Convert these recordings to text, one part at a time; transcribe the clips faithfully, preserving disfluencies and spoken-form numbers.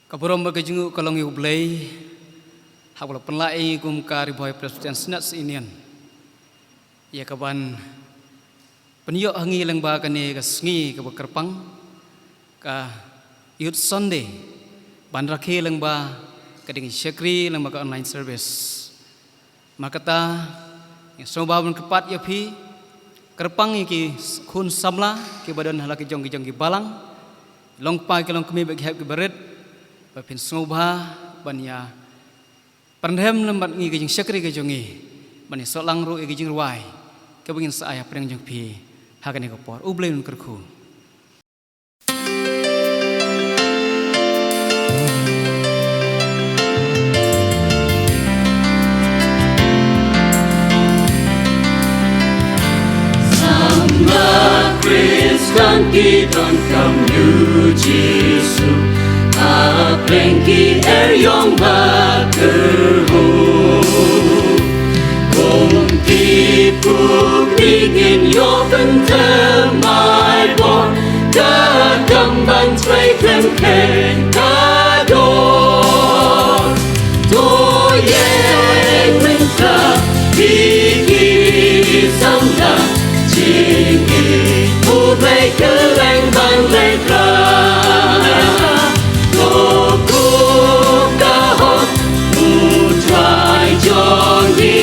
Ka burom bad ka jingkyrkhu ka long ïa U Blei, haba la pynlah ïa ngi kum ka Ri Bhoi Presbyterian Synod Senior, ïa kaban pynïoh ha ngi lyngba kane ka sngi kaba kyrpang, ka Youth Sunday, ban rakhe lyngba ka jingshakri lyngba ka online service. Mar kata, nga sngewbha ban kyrpad ïa phi, kyrpang ïa ki khun samla kiba don ha la ki jong ki jong ki balang, ki longkpa ki longkmie bad ki hep ki barit, ba phin sngewbha ban ïa pynrem lem bad ngi ka jingshakri ka jong ngi, ban ïa sah lang ruh ïa ka jingrwai kaba ngin sa ai ha pdeng jong phi ha kane ka por. U Blei un kyrkhu. Samla Khristan ki donkam ïa U Jisu, ha pdeng ki eriong ba kyrhuh. Kum ki pukri ngin ïoh pynthymmai bor, ka kam ban trei khlem kheiñ ka dor. To ïeng mynta, phi ki samla, jingim U Blei kylleng ban lehrain. To kup ka hok, U Trai jong ngi,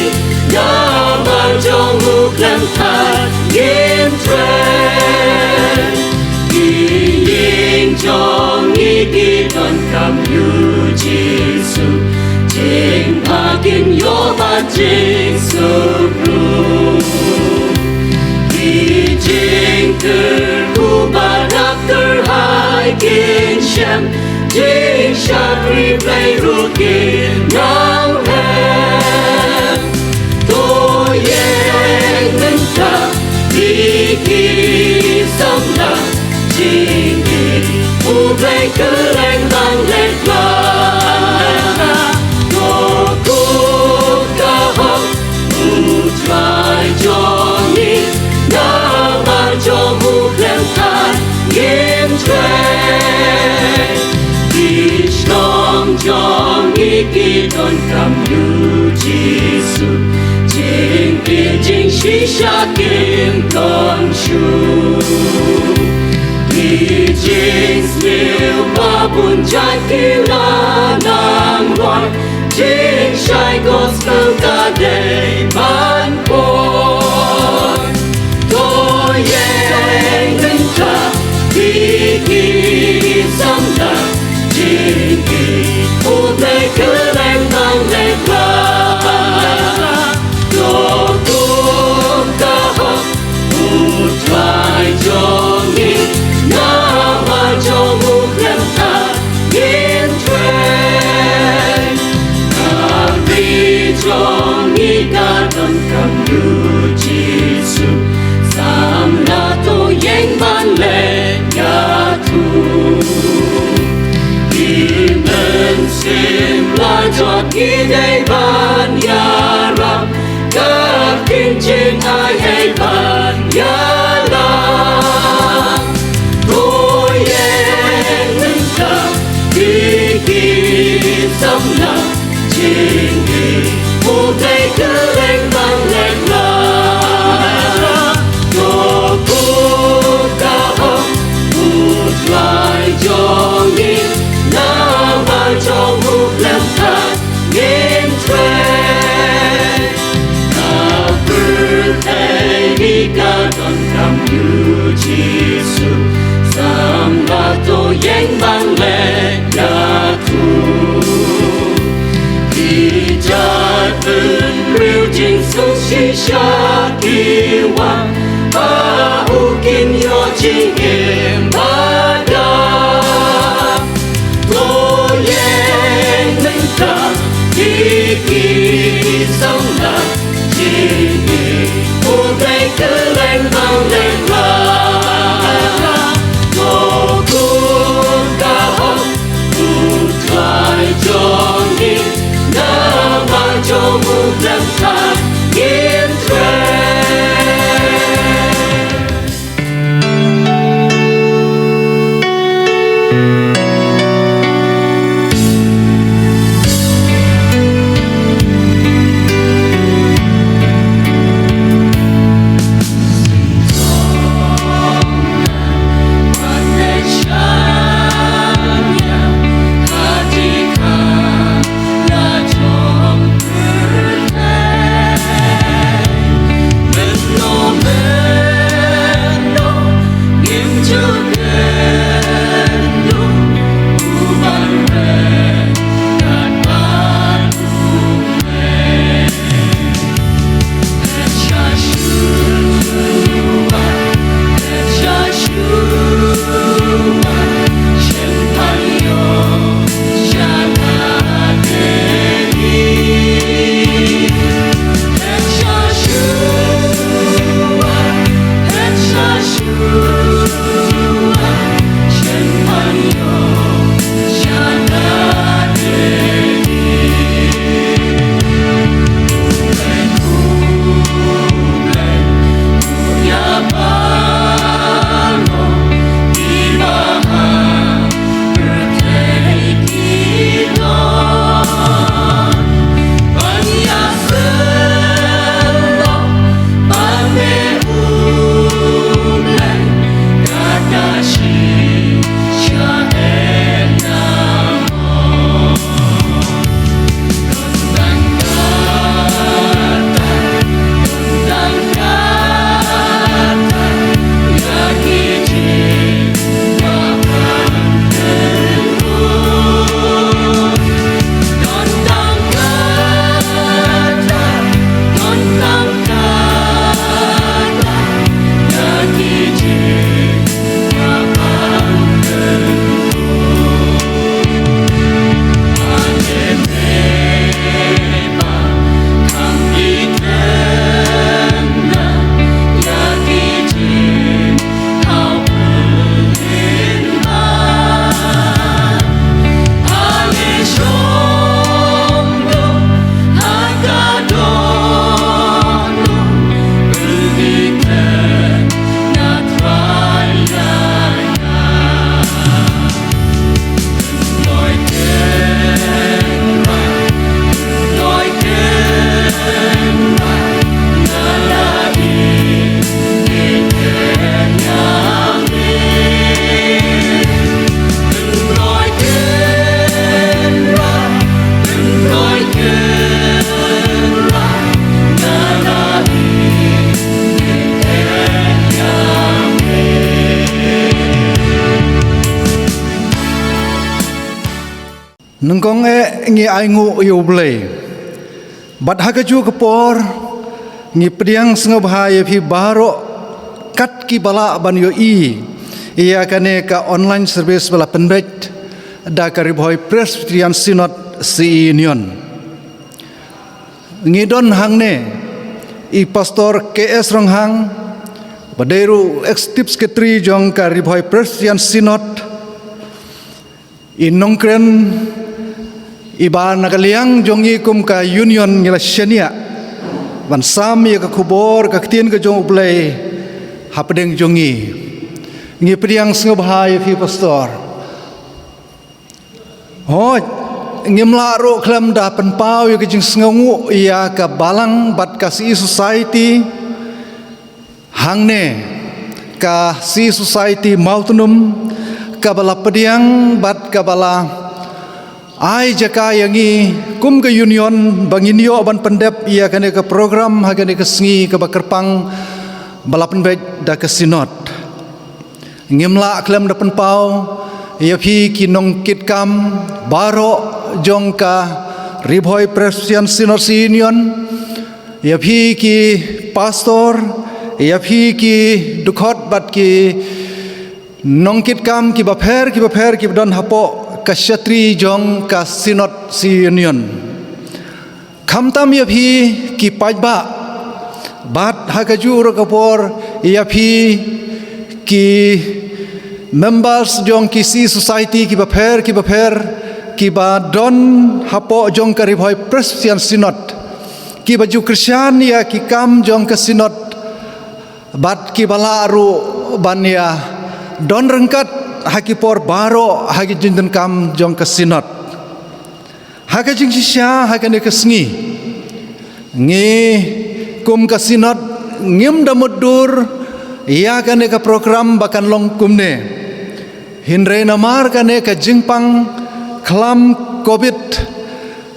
namar jong U khlem thait ngin trei. Ki ïing jong ngi ki donkam ïa U Jisu, jingbha kin ïoh bad jingsuk ruh. Ki jingkyrkhu ba dap kyrhai kin shem, jingshakri Blei ruh kin nang rem. To ïeng mynta, phi ki samla, jingim U Blei kylleng ban lehrain. To kup ka hok, U Trai jong ngi, namar jong U khlem thait ngin trei. Ki shnong jong ngi ki donkam ïa U Jisu, jingkit jingshisha kin don shuh. Ki jingsniew ba bun jait ki la nang rwai, jingshai gospel ka dei ban poi. To ïeng mynta, phi ki samla, jingim U Blei kylleng ban lehrain. To kup ka hok, U Trai jong ngi, namar jong U khlem thait ngin trei. Ka ri jong ngi ka donkam ïa U Jisu, samla to ïeng ban leh ïathuh. Ki mynsiem la jot ngi dei ban ïarap, ka ktien jingai hei ban ïalam. To ïeng mynta, phi ki samla, jingim U Blei kylleng ban lehrain. To kup ka hok, U Trai jong ngi, namar jong U khlem thait ngin trei. Ka pyrthei ngi ka donkam ïa U Jisu, samla to ïeng ban leh ïathuh. Ki jingbriew jingsuk shisha ki wan, ha U kin ïoh jingim badap. To ïeng mynta, phi ki samla, jingim U Blei kylleng ban lehrain. To kup ka hok, U Trai jong ngi, namar jong U khlem thait ngin trei. Nyngkong eh ngi ainguh ïa U Blei. Bad ha kajuh ka por ngi pdiang sngewbha ïa phi baroh kat kiba lah ban ïohi ïa kane ka online service ba la pynbeit da ka Ri Bhoi Presbyterian Synod Shnong Union. Ngi don hangne i Pastor K S Ronghang, ba dei ruh Executive Secretary jong ka Ri Bhoi Presbyterian Synod, i nongkren iba na ka liang jong ngi kum ka Union ngi la shaniah ban sam ïa ka khubor ka ktien ka jong U Blei hapdeng jong ngi. Ngi pdiang sngewbha ïa phi Pastor. Hooid, ngim lah ruh khlem da pynpaw ïa ka jingsngewnguh ïa ka balang bad ka C E Society hangne, ka C E Society Mawtnum, kaba la pdiang bad kaba la ai jaka ïa ngi kum ka Union ba ngin ïoh ban pyndep ïa kane ka program ha kane ka sngi kaba kyrpang ba la pynbeit da ka Synod. Ngim lah khlem da pynpaw ïa phi ki nongkitkam baroh jong ka Ri Bhoi Presbyterian Synod Shnong Union, ïa phi ki pastor, ïa phi ki dkhot bad ki nongkitkam kiba pher kiba pher kiba don hapoh ka shatri jong ka Synod Shnong Union. Khamtam ïa phi ki paidbah bad ha kajuh ruh ka por ïa phi ki members jong ki C E Society kiba pher kiba pher kiba don hapoh jong ka Ri Bhoi Presbyterian Synod, kiba ju kyrshan ïa ki kam jong ka Synod bad kiba lah ruh ban ïa don ryngkat ha ki por baroh ha ki jingdonkam jong ka Synod. Ha ka jingshisha ha kane ka sngi, ngi kum ka Synod ngim da mutdur ïa kane ka program ba kan long kumne. Hynrei namar kane ka jingpang khlam Covid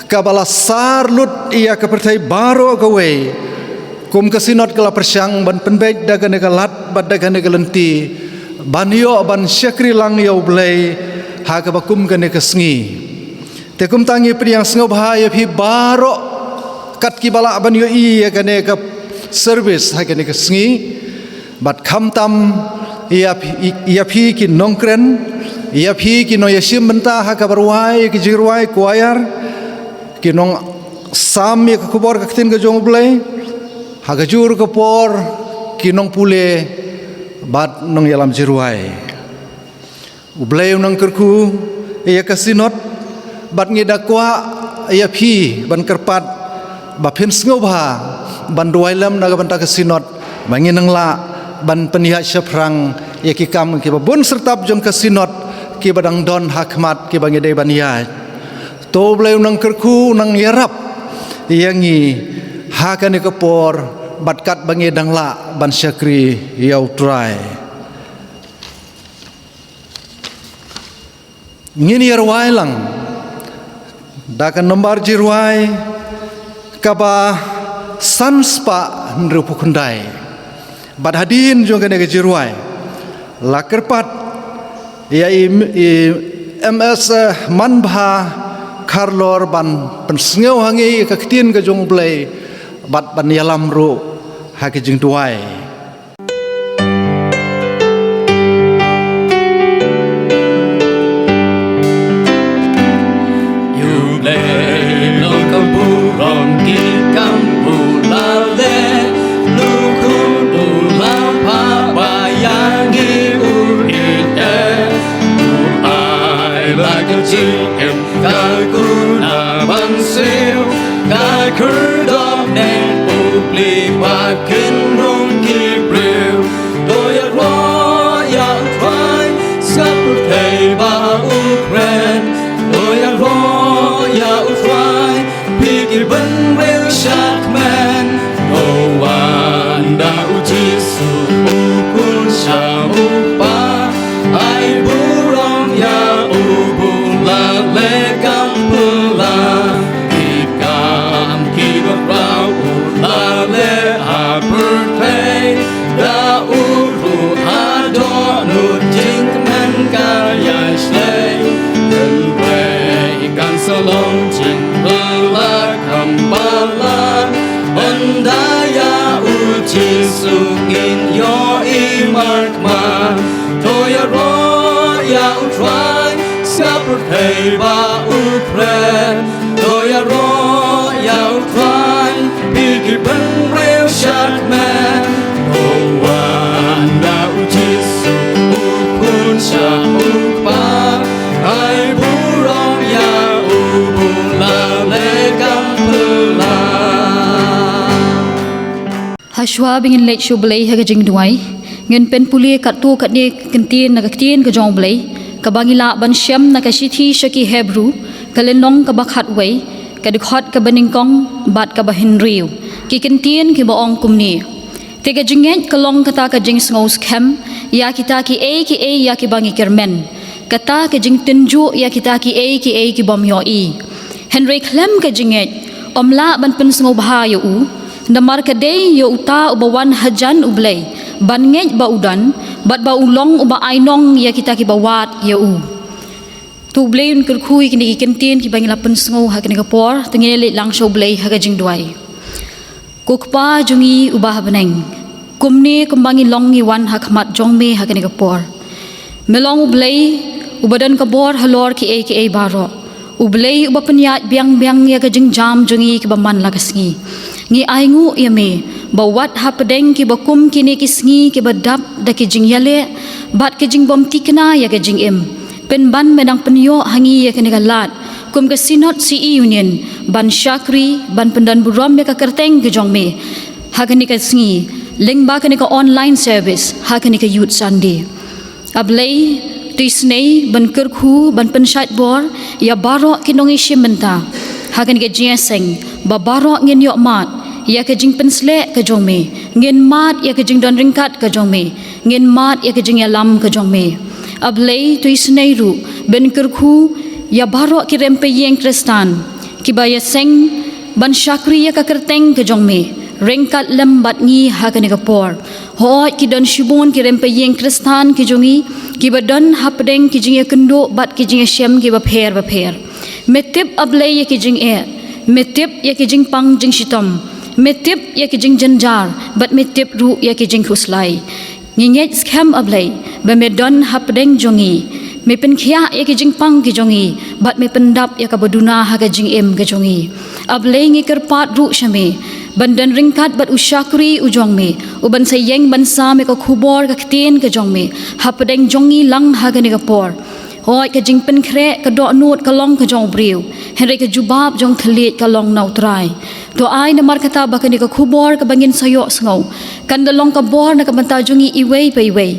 kaba la sar lut ïa ka pyrthei baroh kawei, kum ka Synod ka la pyrshang ban pynbeit da kane ka lad bad da kane ka lynti ban ïoh ban shakri lang ïa U Blei ha kaba kum kane ka sngi. Te kumta ngi pdiang sngewbha ïa phi baroh kat kiba lah ban ïohi ïa kane ka service ha kane ka sngi. Bad khamtam ïa phi, ïa phi ki nongkren, ïa phi ki nongïashim bynta ha kaba rwai, ki jingrwai choir, ki nongsam ïa ka khubor ka ktien ka jong U Blei, ha kajuh ka por ki nongpule bad nongïalam jingrwai. U Blei u nang kyrkhu ïa ka Synod bad ngi da kwah ïa phi ban kyrpad ba phin sngewbha ban duwai lem na ka bynta ka Synod ba ngin nang lah ban pynïaid shaphrang ïa ki kam kiba bun syrtap jong ka Synod kiba dang don ha khmat kiba ngi dei ban ïaid. To U Blei u nang kyrkhu u nang ïarap ïa ngi ha kane ka por bad katba ngi dang lah ban shakri ïa U Trai. Ngin ïa rwai lang da ka nombar jingrwai kaba san spah hynriewphew khyndai. Bad hadien jong kane ka jingrwai la kyrpad ïa i, i M S Manbha Kharlor ban pynsngew ha ngi ka ktien ka jong U Blei bad ban ïalam ruh ha ka jingduwai. U Blei long ka burom ki kam u la leh, u khun u la phah ba ïa ngi u ïeit, u ai la ka jingim ka kyrdan ban siew, ka kyrdan ne u pli ba kin rung ki briew. To ïaroh ïa U Trai, sngap pyrthei ba u kren. To ïaroh ïa U Trai, phi ki bynriew sha kmen. To wan da U Jisu u khun sha U Kpa, ai burom ïa u ba u la leh kam phylla. Ki kam kiba khraw u la leh ha pyrthei, da u ruh ha dohnud jingkmen ka ïaishlei. Hynrei kan Ka long jingpyllait kham palat, ynda ïa u Jisu ngin ïohi markhmat. To ïaroh ïa u Trai, sngap pyrthei ba u kren. To ïaroh ïa u Trai, phi ki bynriew shakmen. To wan na u Jisu u khun sha u Kpa, ai burom ïa u, bun la leh kam phylla. Hashwa ba ngin leit sha U Blei ha ka jingduwai, ngin pynpule katto katne ki kyntien na ka ktien ka jong U Blei, kaba ngi lah ban shem na ka shithi sha ki Hebru, ka lynnong kaba khatwei, ka dkhot kaba nyngkong bad kaba hynriew. Ki kyntien kiba ong kumne: Te ka jingngeit ka long kata ka jingsngew skhem ïa kita kiei kiei ïa kiba ngi kyrmen, kata ka jingtynjuh ïa kita kiei kiei ki bym ïohi. Hynrei khlem ka jingngeit, ym lah ban pynsngewbha ïa u, namar ka dei ïa uta uba wan hajan U Blei ban ngeit ba u don, bad ba u long uba ainong ïa kita kiba wad ïa u. To U Blei un kyrkhu ïa kine ki kyntien kiba ngi la pynsngew ha kane ka por. To ngin ïa leit lang sha U Blei ha ka jingduwai. Ko Kpa jong ngi uba ha bneng, kumne kumba ngi long ngi wan ha khmat jong me ha kane ka por. Me long U Blei uba don ka bor halor kiei kiei baroh. U Blei uba pynïaid biang biang ïa ka jingjam jong ngi kiba man la ka sngi. Ngi ainguh ïa me ba wat hapdeng kiba kum kine ki sngi kiba dap da ki jingïaleh bad ki jingbymthikna ïa ka jingim, pynban me dang pynïoh ha ngi ïa kane ka lad kum ka Synod C E Union ban shakri, ban pyndonburom ïa ka kyrteng ka jong me ha kane ka sngi lyngba kane ka online service ha kane ka Youth Sunday. A Blei, to isynei ban kyrkhu, ban pynshait bor ïa baroh ki nongïashim bynta ha kane ka jingïaseng, ba baroh ngin ïoh mad ïa ka jingpynsleh ka jong me, ngin mad ïa ka jingdon ryngkat ka jong me, ngin mad ïa ka jingïalam ka jong me. A Blei, to isynei ruh ban kyrkhu ïa baroh ki rympei ïing Khristan kiba ïaseng ban shakri ïa ka kyrteng ka jong me ryngkat lem bad ngi ha kane ka por. Hooid, ki don shibun ki rympei ïing Khristan ki jong ngi kiba don hapdeng ki jingïakynduh bad ki jingïashem kiba pher bapher. Me tip, A Blei, ïa ki jingeh, me tip ïa ki jingpang jingshitom, me tip ïa ki jingjynjar, bad me tip ruh ïa ki jingkhuslai. Ngi ngeit skhem, A Blei, ba me don hapdeng jong ngi, me pynkhiah ïa ki jingpang ki jong ngi, bad me pyndap ïa kaba duna ha ka jingim ka jong ngi. A Blei, ngi kyrpad ruh sha me ban don ryngkat bad u shakri u jong me, uban sa ïeng ban sam ïa ka khubor ka ktien ka jong me hapdeng jong ngi lang ha kane ka por. Hooid, ka jingpynkhreh, ka dohnud ka long ka jong u briew, hynrei ka jubab jong u thylliej ka long na U Trai. To ai namar kata ba kane ka khubor kaba ngin sa ïohsngew kan da long ka bor na ka bynta jong ngi iwei pa iwei,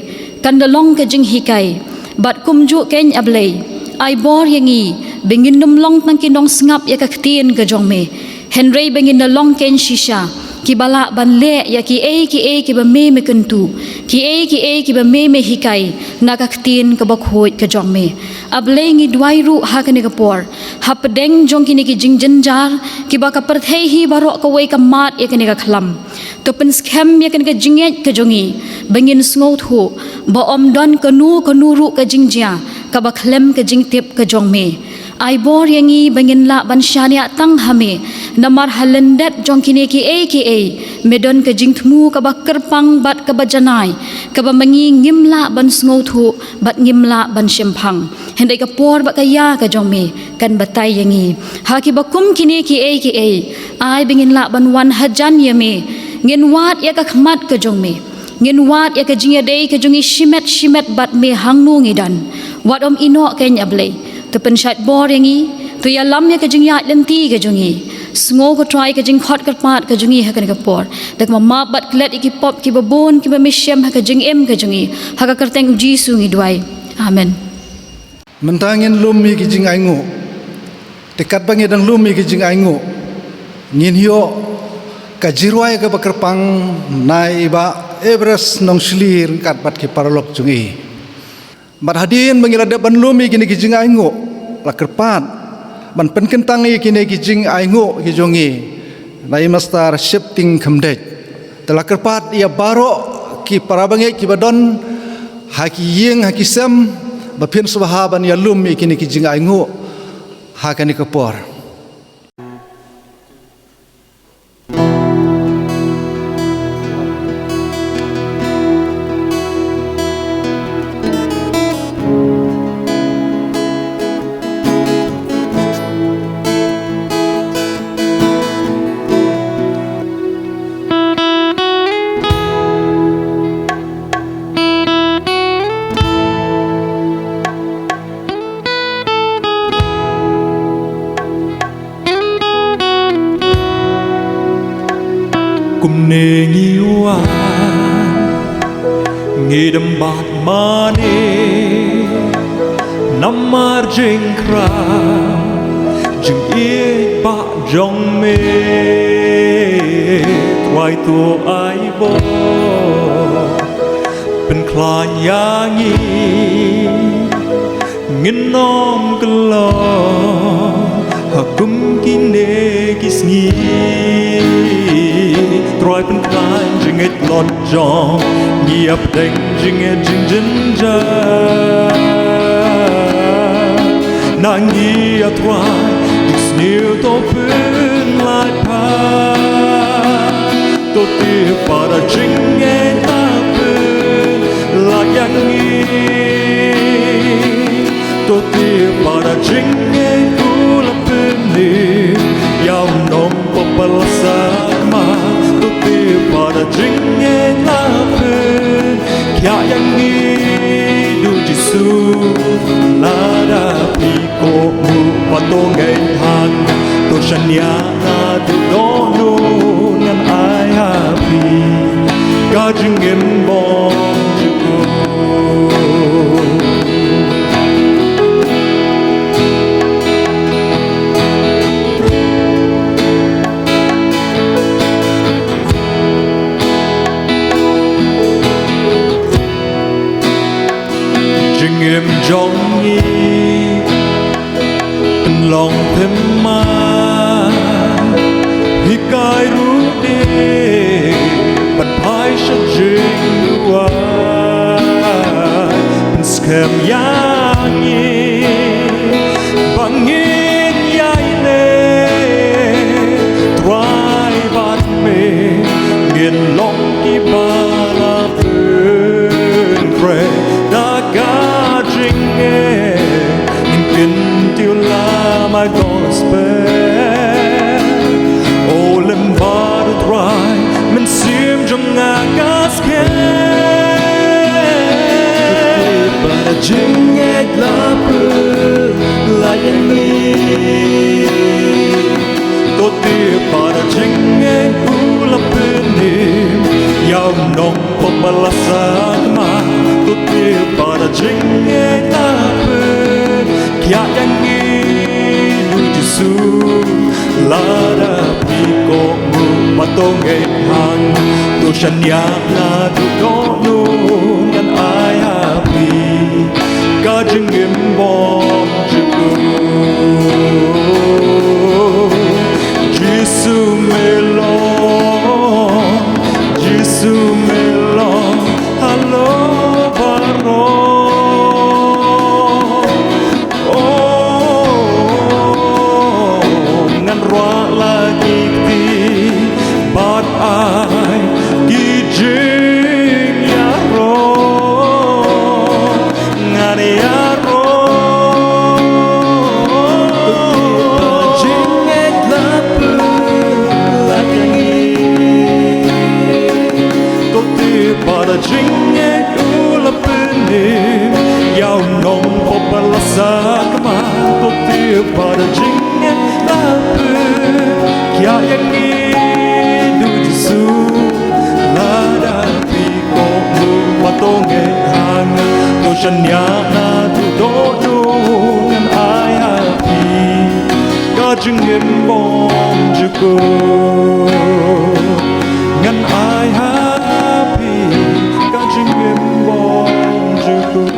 kan da long ka jinghikai. Bad kumjuh keiñ, A Blei, ai bor ïa ngi ba ngin ym long tang ki nongsngap ïa ka ktien ka jong me, hynrei ba ngin da long keiñ shisha kiba lah ban leh ïa kiei kiei kiba me me kyntu, kiei kiei kiba me me hikai na ka ktien kaba khuid ka jong me. A Blei, ngi duwai ruh ha kane ka por, hapdeng jong kine ki jingjynjar kiba ka pyrthei hi baroh kawei ka mad ïa kane ka khlam, to pynskhem ïa kane ka jingngeit ka jong ngi ba ngin sngewthuh ba ym don kano kano ruh ka jingjia kaba khlem ka jingtip ka jong me. Ai bor ïa ngi ba ngin lah ban shaniah tang ha me, namar ha lyndet jong kine kiei kiei me don ka jingthmu kaba kyrpang bad kaba janai, kaba ma ngi ngim lah ban sngewthuh bad ngim lah ban shemphang. Hynrei ka por bad ka ïa ka jong me kan batai ïa ngi ha kiba kum kine kiei kiei. Ai ba ngin lah ban wan hajan ïa me, ngin wad ïa ka khmat ka jong me, ngin wad ïa ka jingïadei ka jong ngi shimet shimet bad me hangno ngi don. Wat ym ïehnoh keiñ, A Blei, to pynshait bor ïa ngi, to ïalam ïa ka jingïaid lynti ka jong ngi. Sngew, ko Trai, ka jingkhot kyrpad ka jong ngi ha kane ka por, da kaba map bad klet ïa ki pop kiba bun kiba me shem ha ka jingim ka jong ngi. Ha ka kyrteng U Jisu ngi duwai. Amen. Mynta ngin lum ïa ki jingainguh. Te katba ngi dang lum ïa ki jingainguh, ngin ïoh ka jingrwai kaba kyrpang na i Bah Everest Nongshli ryngkat bad ki paralok jong i. Bad hadien ba ngi la dep ban lum ïa kine ki jingainguh, la kyrpad ban pynkyntang ïa kine ki jingainguh ki jong i na i Master Shepting Khymdeit. Te la kyrpad ïa baroh ki parabangeit kiba don ha ki ïing ha ki sem ba phin sngewbha ban ïalum ïa kine ki jingainguh. ha kane ka por. Kumne ngi wan, ngi dem bad mane, namar jingkyrpad jingïeit ba jong me. Trai to ai bor, pynkhlaiñ ïa ngi, ngin ym kyllon ha kum kine ki sngi. Trai pynkhlaiñ jingïeit lajong, ngi ïa pdeng jingïeit jingjynjar. Na ngi ïa Trai, jingsniew to pynlait pat. To tip ba da jingïeit la pynlait ïa ngi. To tip ba da jingïeit u la pynim ïa u nongpop ba la sah ma. To tip ba da jingïeit la pynkhiah ïa ngi. Du Jisu, lada phi kohnguh ba to ngeit ha nga, to shaniah naduh dohnud, ngan ai ha phi ka jingim bymjukut. Jingim jong ngi pynlong thymmai, hikai ruh de ban phai sha jingduwai. Pynskhem ïa ngi ba ngin ïai leh, Trai, bad me ngin long kiba la pyntrei da ka jingeh, ngin kyntiew la my gospel. O lem bad u Trai, mynsiem jong nga ka skhem. Ba da jingngeit la pynlait ïa ngi. To tip ba da jingngeit u la pynim ïa u nongpop ba la sah ma. To tip ba da jingngeit la pynkhiah ïa ngi. Du Jisu, lada phi kohnguh ba to ngeit ha nga, to shaniah naduh dohnud, ngan ai ha phi ka jingim bymjukut. Jisu me long, Jisu me long halor baroh. Oh, ngan rwah la ki kti bad ai ki jingïaroh. Ngan ïaroh. Jingngeit la pynlait ïa ngi. To tip ba da jingngeit u la pynim ïa u nongpop ba la sah ma. To tip ba da jingngeit la pynkhiah ïa ngi. Du Jisu, lada phi kohnguh ba to ngeit ha nga, to shaniah naduh dohnud, ngan ai ha phi ka jingim bymjukut. Ngan ai ha phi ka jingim bymjukut.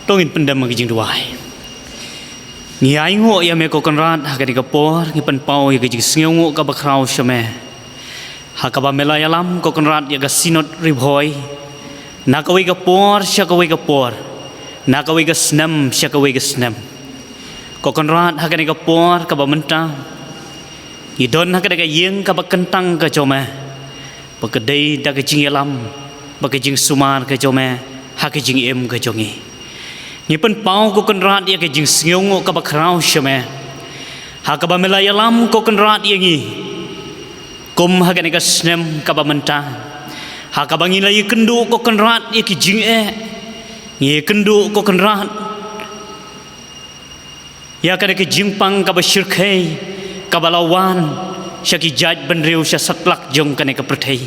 To ngin pyndem ha ka jingduwai. Ngi ainguh ïa me ko Kynrad, ha kane ka por ngi pynpaw ïa ka jingsngewnguh kaba khraw sha me, ha kaba me la ïalam ko Kynrad ïa ka Synod Ri Bhoi, na kawei ka por sha kawei ka por, na kawei ka snem sha kawei ka snem. Ko Kynrad, ha kane ka por kaba mynta ngi don ha kane ka ïing kaba kyntang ka jong me, ba ka dei da ka jingïalam bad ka jingsumar ka jong me ha ka jingim ka jong ngi. Ngi pynpaw ko Kynrad ïa ka jingsngewnguh kaba khraw sha me, ha kaba me la ïalam ko Kynrad ïa ngi kum ha kane ka snem kaba mynta, ha kaba ngi la ïakynduh ko Kynrad ïa ki jingeh. Ngi ïakynduh ko Kynrad ïa kane ka jingpang kaba shyrkhei kaba la wan sha ki jaitbynriew sha satlak jong kane ka pyrthei.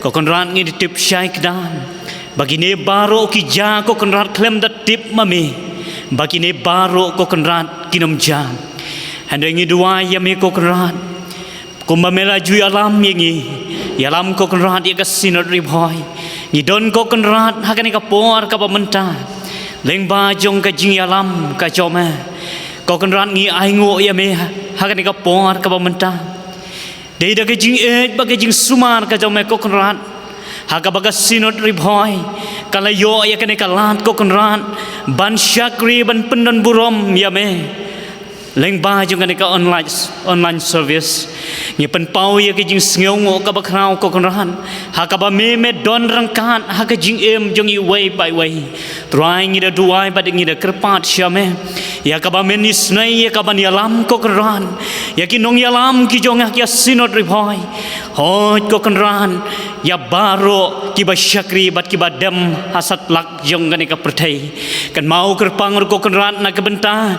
Ko Kynrad, ngi tip shai kdang ba kine baroh ki jia ko Kynrad khlem da tip ma me, ba kine baroh ko Kynrad kin ym jia. Hynrei ngi duwai ïa me ko Kynrad, kumba me la ju ïalam ïa ngi, ïalam ko Kynrad ïa ka Synod Ri Bhoi. Ngi don ko Kynrad ha kane ka por kaba mynta lyngba jong ka jingïalam ka jong me. Ko Kynrad, ngi ainguh ïa me ha kane ka por kaba mynta. Dei da ka jingïeit bad ka jingsumar ka jong me ko Kynrad, ha kaba ka Synod Ri Bhoi ka la ïoh ïa kane ka lad ko Kynrad ban shakri, ban pyndonburom ïa me lyngba jong kane ka online, online service. Ngi pynpaw ïa ka jingsngewnguh kaba khraw ko Kynrad, ha kaba me, me don ryngkat ha ka jingim jong iwei pa iwei. Trai, ngi da duwai bad ngi da kyrpad sha me ïa kaba men isynei ïa kaban ïalam ko Kynrad ïa ki nongïalam ki jong nga ha ka Synod Ri Bhoi. Hooid ko Kynrad, ïa baroh kiba shakri bad kiba dem ha satlak jong kane ka pyrthei. Kynmaw kyrpang ruh ko Kynrad na ka bynta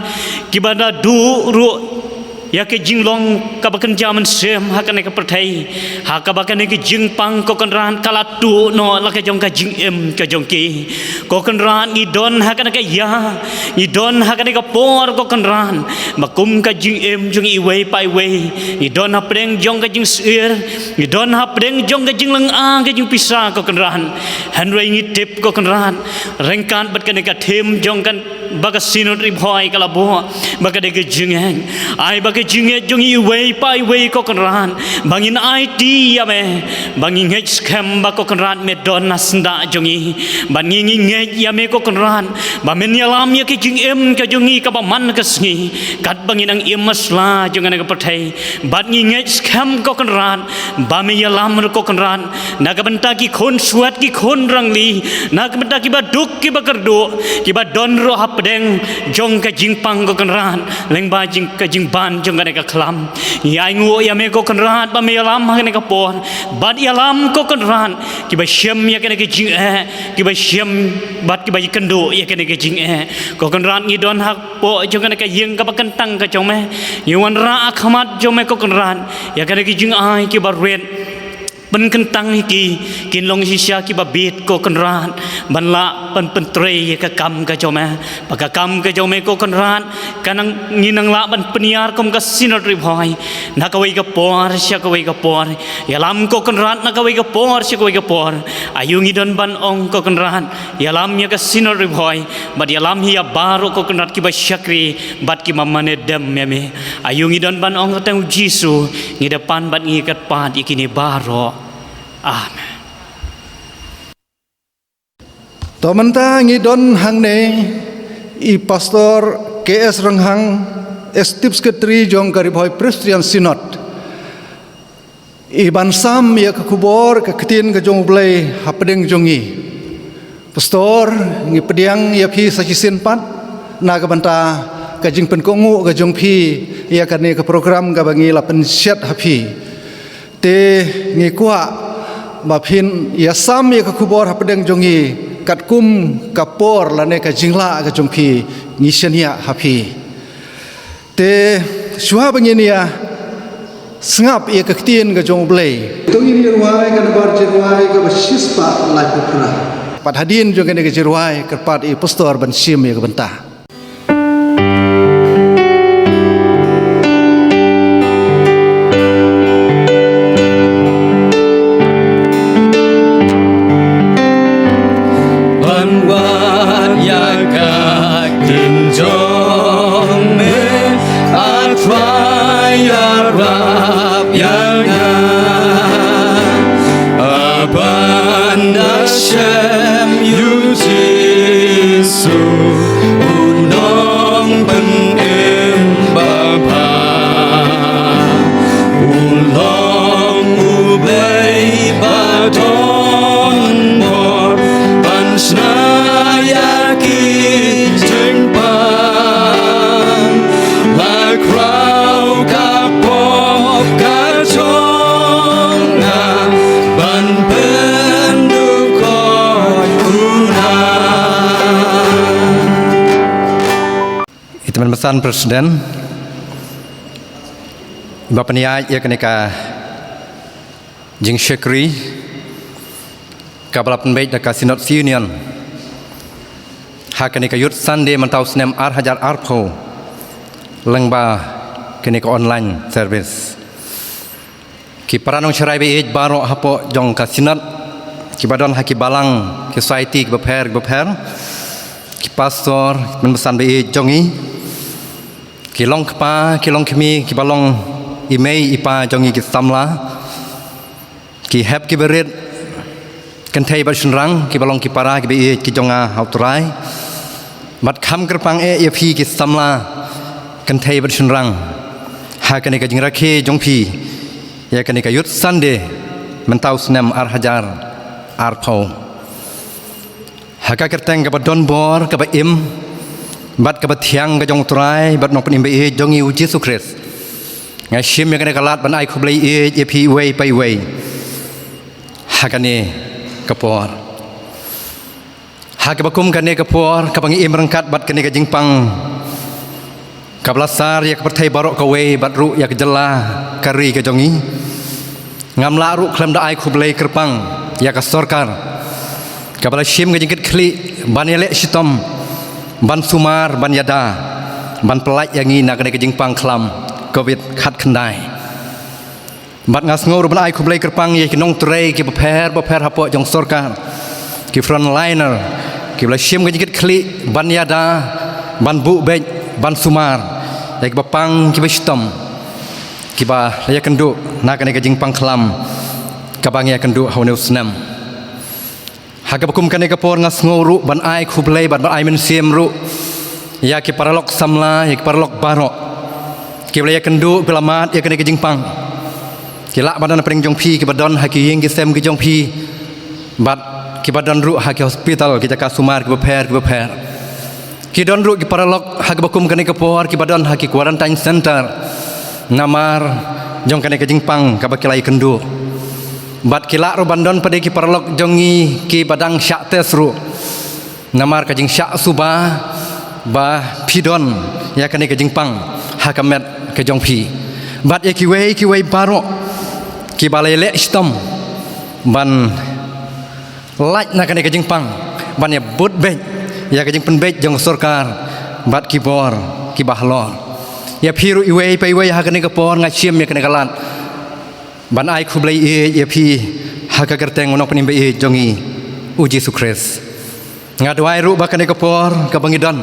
kiba da duh ruh ïa ka jinglong kaba kynja mynsiem ha kane ka pyrthei, ha kaba kane ka jingpang ko Kynrad ka la tuh noh la ka jong ka jingim ka jong ki. Ko Kynrad, ngi don ha kane ka ïa, ngi don ha kane ka por ko Kynrad, ba kum ka jingim jong iwei pa iwei ngi don hapdeng jong ka jingsheptieng, ngi don hapdeng jong ka jinglynga ka jingpisa ko Kynrad. Hynrei ngi tip ko Kynrad, ryngkat bad kane ka theme jong ka ba ka Synod Ri Bhoi ka la buh, ba ka dei ka jingngeit. Ai ba ka jingngeit jong iwei pa iwei ko Kynrad, ba ngin aiti ïa me, ba ngin ngeit skhem ba ko Kynrad me don ha syndah jong ngi. Ba ngi, ngi ngeit ïa me ko Kynrad, ba men ïalam ïa ka jingim ka jong ngi kaba man ka sngi, katba ngi nang im ha sla jong kane ka pyrthei. Bad ngi ngeit skhem ko Kynrad, ba me ïalam ruh ko Kynrad na ka bynta ki khun swet ki khun rangli, na ka bynta kiba duk kiba kyrduh, kiba don ruh hapdeng jong ka jingpang ko Kynrad, lyngba jing, ka jingban jong kane ka khlam. Ngi ainguh ïa me ko Kynrad, ba me ïalam ha kane ka por, bad ïalam ko Kynrad kiba shem ïa kane ka jingeh, kiba shem bad kiba ïakynduh ïa kane ka jingeh. Ko Kynrad, ngi don ha poh jong kane ka ïing kaba kyntang ka jong me. Ngi wanrah ha khmat jong me ko Kynrad ïa kane ka jingai kiba rit. Pynkyntang ïa ki, kin long shisha kiba bit ko Kynrad, ban lah pyntrei ïa ka kam ka jong me. Ba ka kam ka jong me ko Kynrad, ka nang, ngin nang lah ban pynïar kum ka Synod Ri Bhoi na kawei ka por sha kawei ka por. Ïalam ko Kynrad na kawei ka por sha kawei ka por. Aïu ngi don ban ong ko Kynrad, ïalam ïa ka Synod Ri Bhoi, bad ïalam hi ïa baroh ko Kynrad kiba shakri bad kiba mane dem ïa me. Aïu ngi don ban ong, ha kyrteng u Jisu ngi da pan bad ngi kyrpad ïa kine baroh. Amen. To mynta ngi don hangne i Pastor K S Ronghang, Executive Secretary jong ka Ri Bhoi Presbyterian Synod, i ban sam ïa ka khubor, ka ktien ka jong U Blei hapdeng jong ngi. Pastor, ngi pdiang ïa phi sa shisien pat na ka bynta ka jingpynkohnguh ka jong phi ïa kane ka program kaba ngi la pynshad ha phi. Te ngi kwah ba phin ïasam ïa ka khubor hapdeng jong ngi katkum ka por lane ka jinglah ka jong phi, ngi shaniah ha phi. Te shuwa ba ngin ïa sngap ïa ka ktien ka jong U Blei, to ngin ïa rwai ka nambar jingrwai kaba shispah laiphew phra. Pat hadien jong kane ka jingrwai, kyrpad ïa i Pastor ban shim ïa ka bynta. Ban wad ïa ka U nongpynim babha, u long u Blei ba don bor, ban shna ïa ki jingpang, la khraw ka pop ka jong nga, ban pynduh koit u na. I tymmen basan President ba pynïaid ïa kane ka jingshakri kaba la pynbeit da ka Synod Union ha kane ka Youth Sunday mynta u snem ar hajar arphew lyngba kane ka online service. Ki para nongshakri ba ïeit baroh hapoh jong ka Synod, kiba don ha ki balang, ki society kiba pher kiba pher, ki pastor, ki tymmen basan ba ïeit jong ngi, ki long kpa, ki long kmie, kiba long i mei i pa jong ngi, ki samla, ki hep kiba rit, kynthei bad shynrang, kiba long ki para kiba ïeit ki jong nga ha U Trai. Bad kham kyrpang eh ïa phi ki samla kynthei bad shynrang ha kane ka jingrakhe jong phi ïa kane ka Youth Sunday mynta u snem ar hajar arphew. Ha ka kyrteng kaba don bor, kaba im bad kaba thiang ka jong U Trai bad Nongpynim ba ïeit jong ngi U Jisu Khrist, nga shim ïa kane ka lad ban ai khublei ïeit ïa phi iwei pa iwei ha kane ka por. Ha kaba kum kane ka por kaba ngi im ryngkat bad kane ka jingpang kaba la sar ïa ka pyrthei baroh kawei bad ruh ïa ka jylla ka ri ka jong ngi, ngam lah ruh khlem da ai khublei kyrpang ïa ka sorkar kaba la shim ka jingkitkhlieh ban ïaleh shitom, ban sumar, ban ïada, ban pyllait ïa ngi na kane ka jingpang khlam Covid khatkhyndai. Bad nga sngew ruh ban ai khublei kyrpang ïa ki nongtrei kiba pher bapher hapoh jong sorkar, ki frontliner kiba la shim ka jingkitkhlieh ban ïada, ban buh beit, ban sumar ïa kiba pang kiba shitom, kiba la ïakynduh na kane ka jingpang khlam kaba ngi ïakynduh ha une u snem. Ha kaba kum kane ka por nga sngew ruh ban ai khublei bad ban ai mynsiem ruh ïa ki paralok samla, ïa ki paralok baroh kiba la ïakynduh, kiba la mad ïa kane ka jingpang. Ki lah ban don hapdeng jong phi, kiba don ha ki ïing ki sem ki jong phi, bad kiba don ruh ha ki hospital, ki jaka sumar kiba pher kiba pher. Ki don ruh ki paralok ha kaba kum kane ka por kiba don ha ki quarantine center namar jong kane ka jingpang kaba ki la ïakynduh. Bad ki lah ruh ban don pat de ki paralok jong ngi kiba dang shah test ruh namar ka jingshah suba ba phi don ïa kane ka jingpang ha ka met ka jong phi. Bad ïa kiwei kiwei baroh kiba la ïaleh shitom ban lait na kane ka jingpang, ban ïabud beit ïa ka jingpynbeit jong ka sorkar bad ki bor kiba halor. Ïa phi ruh iwei pa iwei ha kane ka por nga shim ïa kane ka lad ban ai khublei ïeit ïa phi ha ka kyrteng U Nongpynim ba ïeit jong ngi U Jisu Khrist. Nga duwai ruh ba kane ka por kaba ngi don,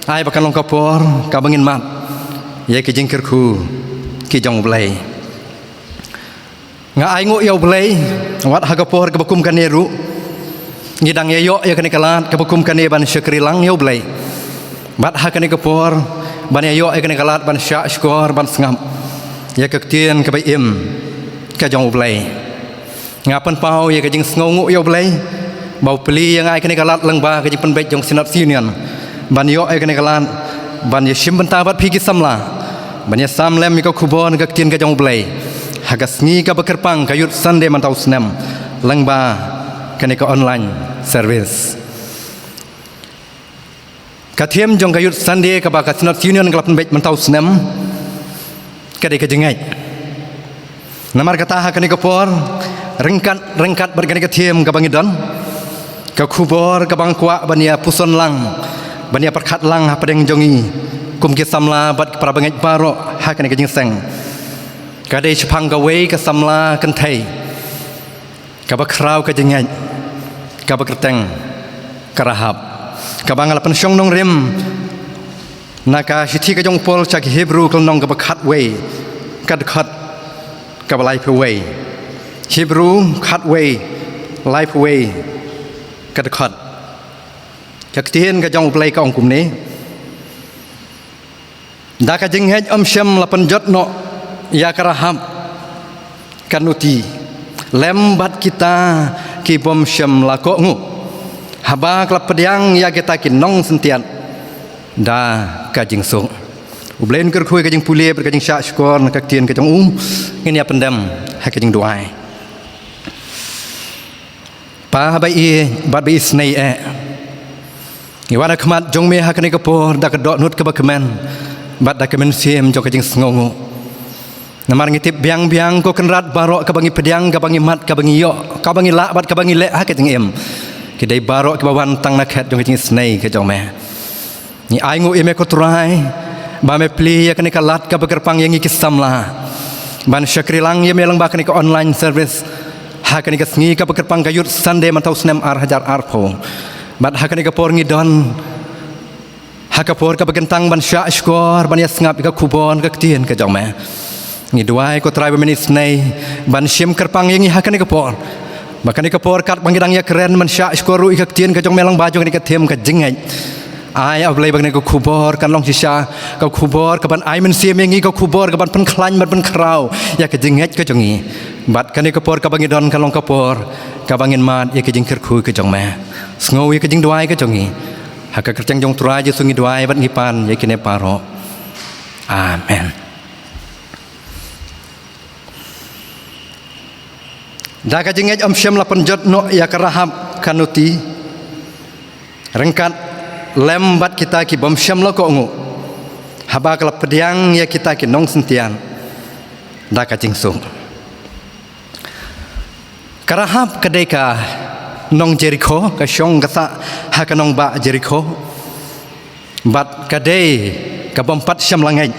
ai ba kan long ka por kaba ngin mad ïa ki jingkyrkhu ki jong U Blei. Nga ainguh ïa U Blei wat ha ka por kaba kum kane ruh ngi dang ïa ïoh ïa kane ka lad kaba kum kane ban shakri lang ïa U Blei. Bad ha kane ka por ban ïa ïoh ïa kane ka lad ban shah shkor, ban sngap ïa ka ktien kaba im ka jong U Blei. Nga pynpaw ïa ka jingsngewnguh ïa U Blei ba u plie ïa nga ïa kane ka lad lyngba ka jingpynbeit jong Synod Union ban ïoh ïa kane ka lad ban ïa shim bynta bad phi ki samla, ban ïa sam lem ïa ka khubor ka ktien ka jong U Blei ha ka sngi kaba kyrpang, ka Youth Sunday mynta u snem, lyngba kane ka online service. Ka theme jong ka Youth Sunday kaba ka Synod Union ka la pynbeit mynta u snem ka dei ka jingngeit. Namar kata ha kane ka por, ryngkat ryngkat bad kane ka theme kaba ngi don, ka khubor kaba nga kwah ban ïa puson lang, ban ïa pyrkhat lang hapdeng jong ngi kum ki samla bad ki para bangeit baroh ha kane ka jingïaseng, ka dei shaphang kawei ka samla kynthei kaba khraw ka jingngeit, kaba kyrteng ka Rahab, kaba nga la pynshong nongrim na ka shithi ka jong u Paul sha ki Hebru ka lynnong kaba khatwei, ka dkhot kaba laiphew wei. Hebru khatwei, laiphew wei, ka dkhot. Ka ktien ka jong U Blei ka ong kumne: Da ka jingngeit ym shym la pynjot noh ïa ka Rahab ka nuti lem bad kita ki bym shym la kohnguh, haba ka la pdiang ïa kita ki nongsyntiat da ka jingsuk. U Blei un kyrkhu ïa ka jingpule bad ka jingshah shkor na ka ktien ka jong u. Ngin ïa pyndem ha ka jingduwai. Pa ba ïeit bad ba isynei eh, ngi wan ha khmat jong me ha kane ka por da ka dohnud kaba kmen bad da ka mynsiem jong ka jingsngewnguh. Namar ngi tip biang biang, ko Kynrad, baroh kaba ngi pdiang, kaba ngi mad, kaba ngi ïoh, kaba ngi lah bad kaba ngi leh ha ka jingim, ki dei baroh kiba wan tang na khet jong ka jingisynei ka jong me. Ngi ainguh ïa me, ko Trai, ba me plie ïa kane ka lad kaba kyrpang ïa ngi ki samla ban shakri lang ïa me lyngba kane ka online service ha kane ka sngi kaba kyrpang ka Youth Sunday mynta u snem ar hajar arphew. Bad ha kane ka por ngi don ha ka por kaba kyntang ban shah shkor, ban ïa sngap ïa ka khubor ka ktien ka jong me. Ngi duwai, ko Trai, ba men isynei ban shim kyrpang ïa ngi ha kane ka por, ba kane ka por katba ngi dang ïa kren ban shah shkor ruh ïa ka ktien ka jong me lyngba jong kane ka theme ka jingngeit, ai, A Blei, ba kane ka khubor kan long shisha ka khubor kaban ai mynsiem ïa ngi, ka khubor kaban pynkhlaiñ bad pynkhraw ïa ka jingngeit ka jong ngi. Bad kane ka por kaba ngi don kan long ka por kaba ngin mad ïa ka jingkyrkhu ka jong me. Sngew ïa ka jingduwai ka jong ngi. Ha ka kyrteng jong u Trai Jisu ngi duwai bad ngi pan ïa kine baroh. Amen. Da ka jingngeit ym shym la pynjot noh ïa ka Rahab ka nuti, ryngkat lem bad kita ki bym shym la kohnguh, haba ka la pdiang ïa kita ki nongsyntiat da ka jingsuk. Ka Rahab ka dei ka nong Jerikho, ka shong ka sah ha ka nongbah Jerikho. Bad ka dei ka bym pat shym la ngeit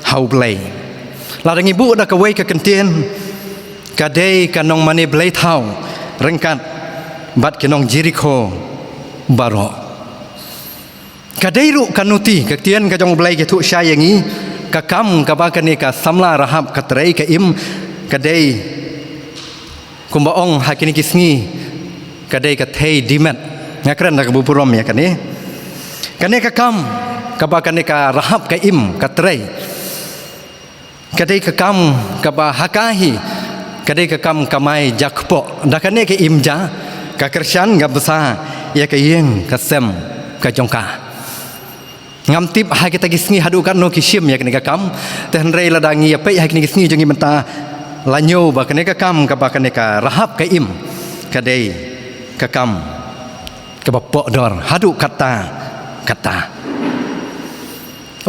ha U Blei. Lada ngi buh da kawei ka kyntien, ka dei ka nongmane blei thaw ryngkat bad ki nong Jerikho baroh. Ka dei ruh ka nuti, ka ktien ka jong U Blei ka ïathuh shai ïa ngi, ka kam kaba kane ka samla Rahab ka trei, ka im, ka dei kumba ong ha kine ki sngi, ka dei ka thei dimet. Nga kren da ka burom ïa kane. Kane ka kam kaba kane ka Rahab ka im, ka trei, ka dei ka kam kaba ha ka hi, ka dei ka kam kamai ja kpoh. Da kane ka im ja, ka kyrshan, ka bsa ïa ka ïing ka sem ka jong ka. Ngam tip ha kita ki sngi haduh katno ki shim ïa kane ka kam. Te hynrei lada ngi ïa peit ha kine ki sngi jong ngi mynta, la ñiew ba kane ka kam kaba kane ka Rahab ka im, ka dei ka kam kaba pohdor haduh katta katta.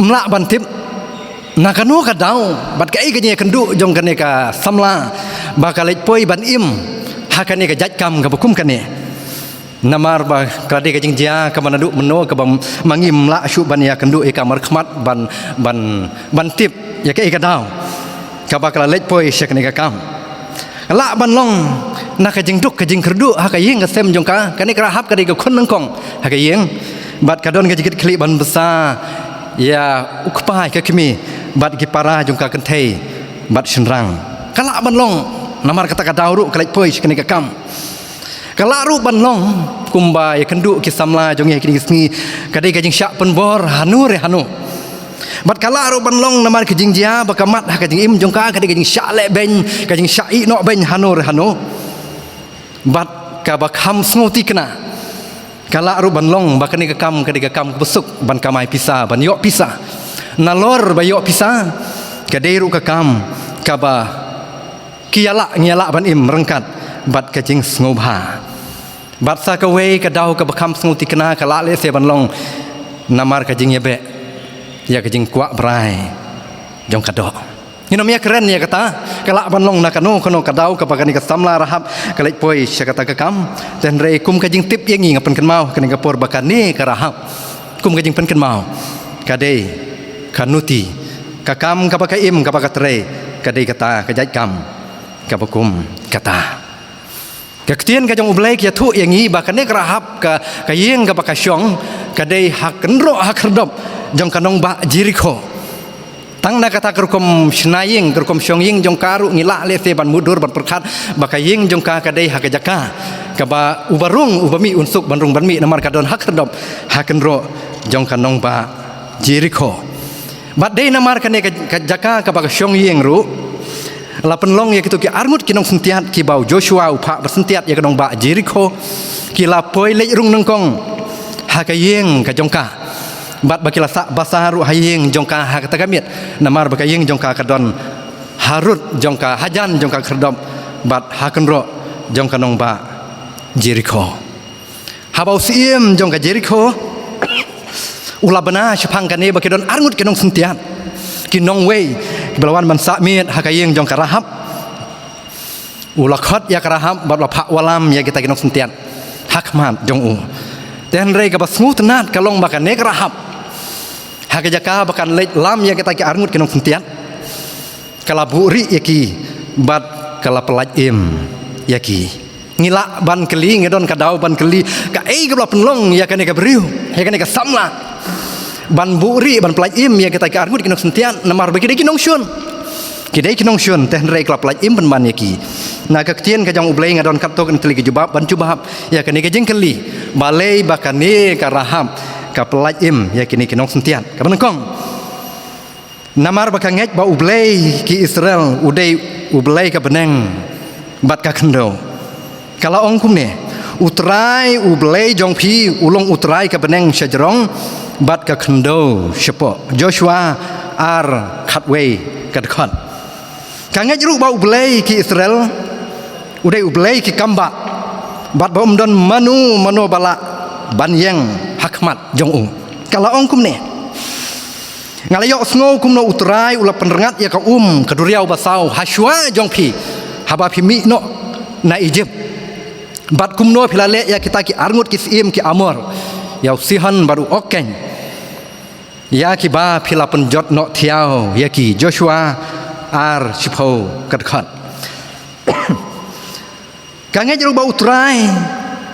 Ym lah ban tip na kano ka daw bad kaei ka jingïakynduh jong kane ka samla ba ka leit poi ban im ha kane ka jait kam kaba kum kane. Namar ba ka dei ka jingjia kaba naduh mynno kaba ma ngim lah shuh ban ïakynduh ïa ka markhmat ban, ban, ban tip ïa kaei ka daw kaba ka la leit poi sha kane ka kam. Lah ban long na ka jingduk ka jingkyrduh ha ka ïing ka sem jong ka. Kane ka Rahab ka dei ka khun nyngkong ha ka ïing bad ka don ka jingkitkhlieh ban bsa ïa u kpa, ïa ka kmie bad ki para jong ka, kynthei bad shynrang. Ka lah ban long namar kata ka daw ruh ka leit poi sha kane ka kam. Ka lah ruh ban long kumba ïakynduh ki samla jong ngi ha kine ki sngi, ka dei ka jingshah pynbor hano re hano. Bad ka lah ruh ban long namar ka jingjia ba ka mad ha ka jingim jong ka, ka dei ka jingshah leh beiñ, ka jingshah ïeh noh beiñ hano re hano. Bad kaba kham sngewthikna, ka lah ruh ban long ba kane ka kam ka dei ka kam kaba suk ban kamai pisa, ban ïoh pisa. Nalor ba ïoh pisa, ka dei ruh ka kam kaba ki ïalah, ngi ïalah ban im ryngkat bad ka jingsngewbha. Bad sa kawei ka daw kaba kham sngewthikna, ka lah lehse ban long namar ka jingïabeh ïa ka jingkwah brai jong ka doh. Ngin ym ïakren ïa kata, ka lah ban long na kano kano ka daw kaba kane ka samla Rahab ka leit poi sha kata ka kam. Te hynrei kum ka jingtip ïa ngi, nga pynkynmaw ha kane ka por ba kane ka Rahab, kum ka jingpynkynmaw, ka dei ka nuti, ka kam kaba ka im, kaba ka trei, ka dei kata ka jait kam kaba kum kata. Ka ktien ka jong U Blei ka ïathuh ïa ngi ba kane ka Rahab, ka, ka ïing kaba ka shong, ka dei ha kynroh ha khyrdop jong ka nongbah Jerikho. Tang na kata ka rukom shna ïing, ka rukom shong ïing jong ka ruh ngi lah lehse ban mutdur ban pyrkhat ba ka ïing jong ka ka dei ha ka jaka kaba uba rung uba mih un suk ban rung ban mih, namar ka don ha khyrdop ha kynroh jong ka nongbah Jerikho. Bad dei namar kane ka, ka jaka kaba ka shong ïing ruh la pynlong ïa kito ki arngut ki nongsyntiat kiba u Joshua u phah ba syntiat ïa ka nongbah Jerikho, ki la poi leit rung nyngkong ha ka ïing ka jong ka. Bad ba ki la sah basa ruh ha ïing jong ka ha kata ka miet, namar ba ka ïing jong ka ka don harud jong ka, hajan jong ka khyrdop bad ha kynroh jong ka nongbah Jerikho. Haba u syiem jong ka Jerikho u la bna shaphang kane ba ki don arngut ki nongsyntiat, ki nongwei, kiba la wan ban sah miet ha ka ïing jong ka Rahab, u la khot ïa ka Rahab bad la phah wallam ïa kita ki nongsyntiat ha khmat jong u. Te hynrei kaba sngewtynnat ka long ba kane ka Rahab, ha ka jaka ba kan leit lam ïa kita ki arngut ki nongsyntiat, ka la buhrieh ïa ki bad ka la pyllait im ïa ki. Ngi lah ban kylli, ngi don ka daw ban kylli, kaei kaba la pynlong ïa kane ka briew, ïa kane ka samla ban buhrieh, ban pyllait im ïa kita ki arngut ki nongsyntiat, namar ba ki dei ki nongshun. Ki dei ki nongshun, te hynrei ka la pyllait im pynban ïa ki. Na ka ktien ka jong U Blei nga don katto katne tylli ki jubab ban jubab ïa kane ka jingkylli, balei ba kane ka Rahab ka pyllait im ïa kine ki nongsyntiat. Kaba nyngkong, namar ba ka ngeit ba U Blei ki Israel u dei U Blei ka bneng bad ka khyndew. Ka la ong kumne, U Trai U Blei jong phi u long U Trai ka bneng shajrong bad ka khyndew shapoh. Joshua ar khatwei ka dkhot. Ka ngeit ruh ba U Blei ki Israel u dei U Blei ki kambah, bad ba um don mano mano ba lah ban ïeng ha khmat jong u. Ka la ong kumne, nga la ïohsngew kumno U Trai u la pynrngat ïa ka um ka duriaw basaw ha shuwa jong phi haba phi mih noh na Ijipt, bad kumno phi la leh ïa kita ki arngut ki syiem ki Amor, ïa u Sihon bad u Og keiñ, ïa kiba phi la pynjot noh thiaw ïa ki. Joshua ar shiphew ka dkhot. Ka ngeit ruh ba U Trai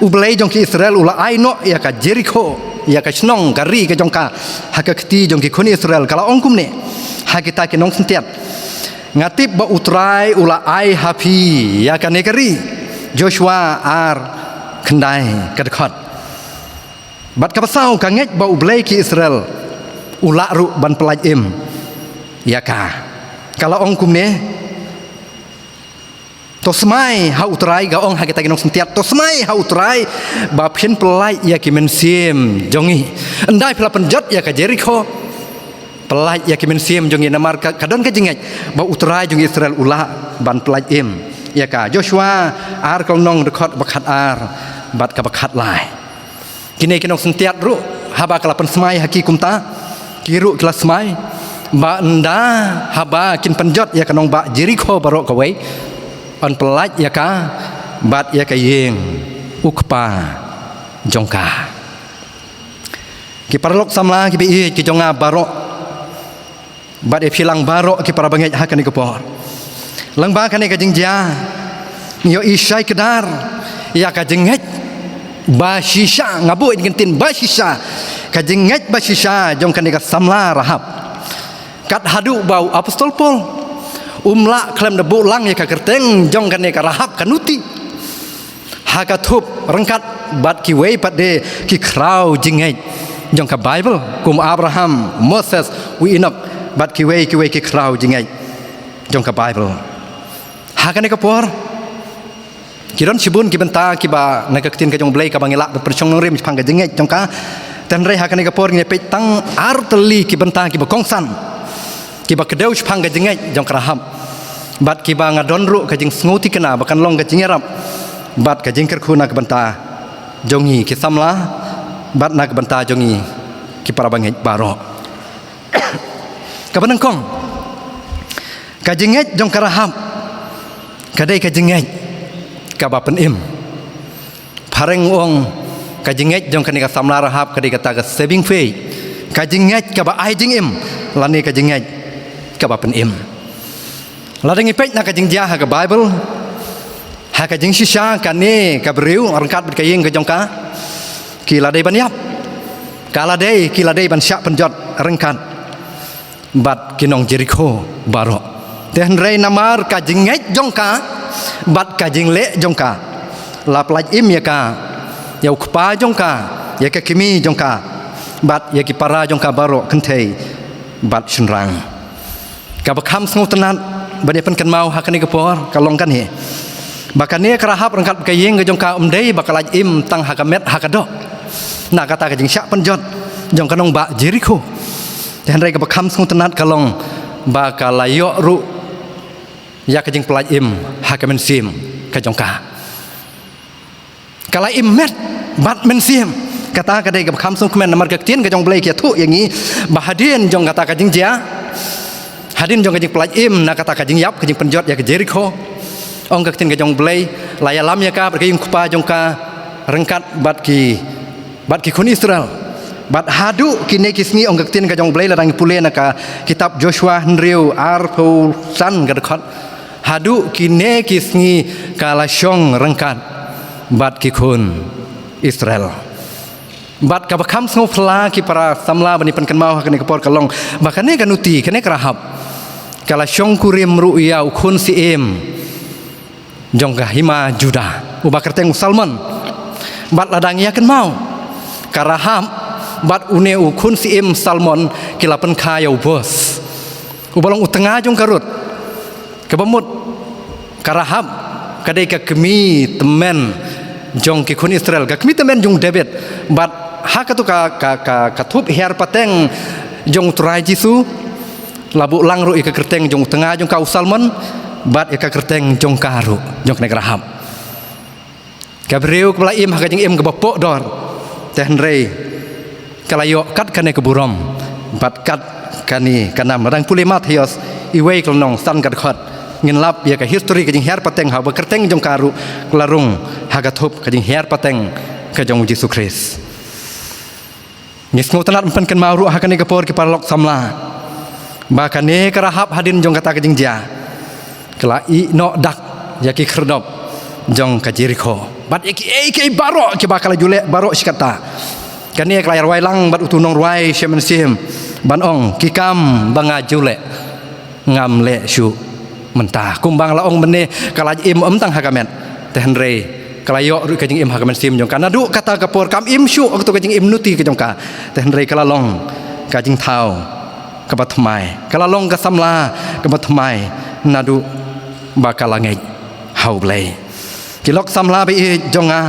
U Blei jong ki Israel u la ai noh ïa ka Jerikho, ïa ka shnong, ka ri ka jong ka, ha ka kti jong ki khun Israel. Ka la ong kumne ha kita ki nongsyntiat, nga tip ba U Trai u la ai ha phi ïa kane ka ri. Joshua ar khyndai ka dkhot. Bad kaba saw, ka ngeit ba U Blei ki Israel u lah ruh ban pyllait im ïa ka. Ka la ong kumne, to smai ha U Trai, ka ong ha kita ki nongsyntiat, to smai ha U Trai ba phin pyllait ïa ki mynsiem jong ngi. Ynda phi la pynjot ïa ka Jerikho, pyllait ïa ki mynsiem jong ngi, namar ka, ka don ka jingngeit ba U Trai jong Israel u lah ban pyllait im ïa ka. Joshua ar ka lynnong, dkhot ba khatar bad kaba khatlai. Kine ki nongsyntiat ruh, haba ka la pynsmai ha ki kumta, ki ruh ki la smai ba ynda haba kin pynjot ïa ka nongbah Jerikho baroh kawei, yn pyllait ïa ka bad ïa ka ïing u kpa jong ka. Ki paralok samla kiba ïeit ki jong nga baroh, bad ïa phi lang baroh ki para bangeit ha kane ka por. Lyngba kane ka jingjia, ngi ïohi shai kdar ïa ka jingngeit ba shisha, nga buh ïa ka ktien ba shisha, ka jingngeit ba shisha jong kane ka samla Rahab. Kat haduh ba u Apostol Paul um lah khlem da buh lang ïa ka kyrteng jong kane ka Rahab ka nuti ha ka thup ryngkat bad kiwei pat de ki khraw jingngeit jong ka Baibl, kum Abraham, Moses, u Enok, bad kiwei kiwei ki khraw jingngeit jong ka Baibl. Ha kane ka por, ki don shibun ki bynta kiba na ka ktien ka jong U Blei kaba ngi lah ban pynshong nongrim shaphang ka jingngeit jong ka. Te hynrei ha kane ka por ngin ïa peit tang ar tylli ki bynta kiba kongsan, kiba kdew shaphang ka jingngeit jong ka Rahab, bad kiba nga don ruh ka jingsngewthikna ba kan long ka jingïarap bad ka jingkyrkhu na ka bynta jong ngi ki samla, bad na ka bynta jong ngi ki para bangeit baroh. Kaba nyngkong, ka jingngeit jong ka Rahab ka dei ka jingngeit kaba pynim. Phareng ong, ka jingngeit jong kane ka samla Rahab ka dei kata ka saving faith, ka jingngeit kaba ai jingim, lane ka jingngeit kaba pynim. Lada ngi peit na ka jingjia ha ka Baibl, ha ka jingshisha kane ka briew ryngkat bad ka ïing ka jong ka, ki la dei ban ïap, ka la dei, ki la dei ban shah pynjot ryngkat bad ki nong Jerikho baroh. Te hynrei namar ka jingngeit jong ka bad ka jingleh jong ka, la pyllait im ïa ka, ïa u kpa jong ka, ïa ka kmie jong ka, bad ïa ki para jong ka baroh kynthei bad shynrang. Kaba kham sngewtynnat ban ïa pynkynmaw ha kane ka por ka long kane, ba kane ka Rahab ryngkat ka ïing ka jong ka ym dei ba ka lait im tang ha ka met ha ka doh na kata ka jingshah pynjot jong ka nongbah Jerikho. Te hynrei kaba kham sngewtynnat ka long ba ka la ïoh ruh ïa ka jingpyllait im ha ka mynsiem ka jong ka. Ka la im met bad mynsiem. Kata ka dei kaba kham sngewkmen namar ka ktien ka jong U Blei ka ïathuh ïa ngi ba hadien jong kata ka jingjia, hadien jong ka jingpyllait im na kata ka jingïap ka jingpynjot ïa ka Jerikho, ong ka ktien ka jong U Blei, la ïalam ïa ka bad ka ïing kpa jong ka ryngkat bad ki, bad ki khun Israel. Bad haduh kine ki sngi, ong ka ktien ka jong U Blei, lada ngi pule na ka kitab Joshua hynriew arphew san ka dkhot, haduh kine ki sngi ka la shong ryngkat bad ki khun Israel. Bad kaba kham sngewphylla ki para samla ban ïa pynkynmaw ha kane ka por ka long ba kane ka nuti, kane ka Rahab, ka la shongkurim ruh ïa u khun syiem jong ka hima Judah, uba kyrteng u Salmon. Bad lada ngi ïa kynmaw, ka Rahab bad une u khun syiem Salmon ki la pynkha ïa u Boas, uba long u tnga jong ka Ruth. Kaba mut ka Rahab ka dei ka kmie tymmen jong ki khun Israel, ka kmie tymmen jong u David. Bad ha katu ka, ka, ka, ka thup hiar pateng jong U Trai Jisu, la buh lang ruh ïa ka kyrteng jong u tnga jong ka u Salmon, bad ïa ka kyrteng jong ka ruh, jong kane ka Rahab. Ka briew kaba la im ha ka jingim kaba poh dor, te hynrei ka la ïoh kat kane ka burom bad kat kane ka nam. Lada ngi pule Mathaios, iwei ka lynnong, san ka dkhot, ngin lap ïa ka history ka jinghiar pateng ha uba kyrteng jong ka ruh ka la rung ha ka thup ka jinghiar pateng ka jong U Jisu Khrist. Ngi sngewtynnat ban pynkynmaw ruh ha kane ka por, ki paralok samla, ba kane ka Rahab hadien jong kata ka jingjia, ka la ïeh noh dak ïa ki khyrdop jong ka Jerikho bad ïa kiei kiei baroh kiba ka la ju leh baroh shi katta. Kane ka la ïa rwai lang bad utu u nongrwai sha mynsiem ban ong, ki kam ba nga ju leh, ngam leh shuh mynta. Kumba nga la ong mynne, ka lait im ym tang ha ka met, te hynrei ka la ïoh ruh ka jingim ha ka mynsiem jong ka. Naduh kata ka por kam im shuh ïa katu ka jingim nuti ka jong ka, te hynrei ka la long ka jingthaw kaba thymmai, ka la long ka samla kaba thymmai naduh ba ka la ngeit ha U Blei. Ki lok samla ba ïeit jong nga,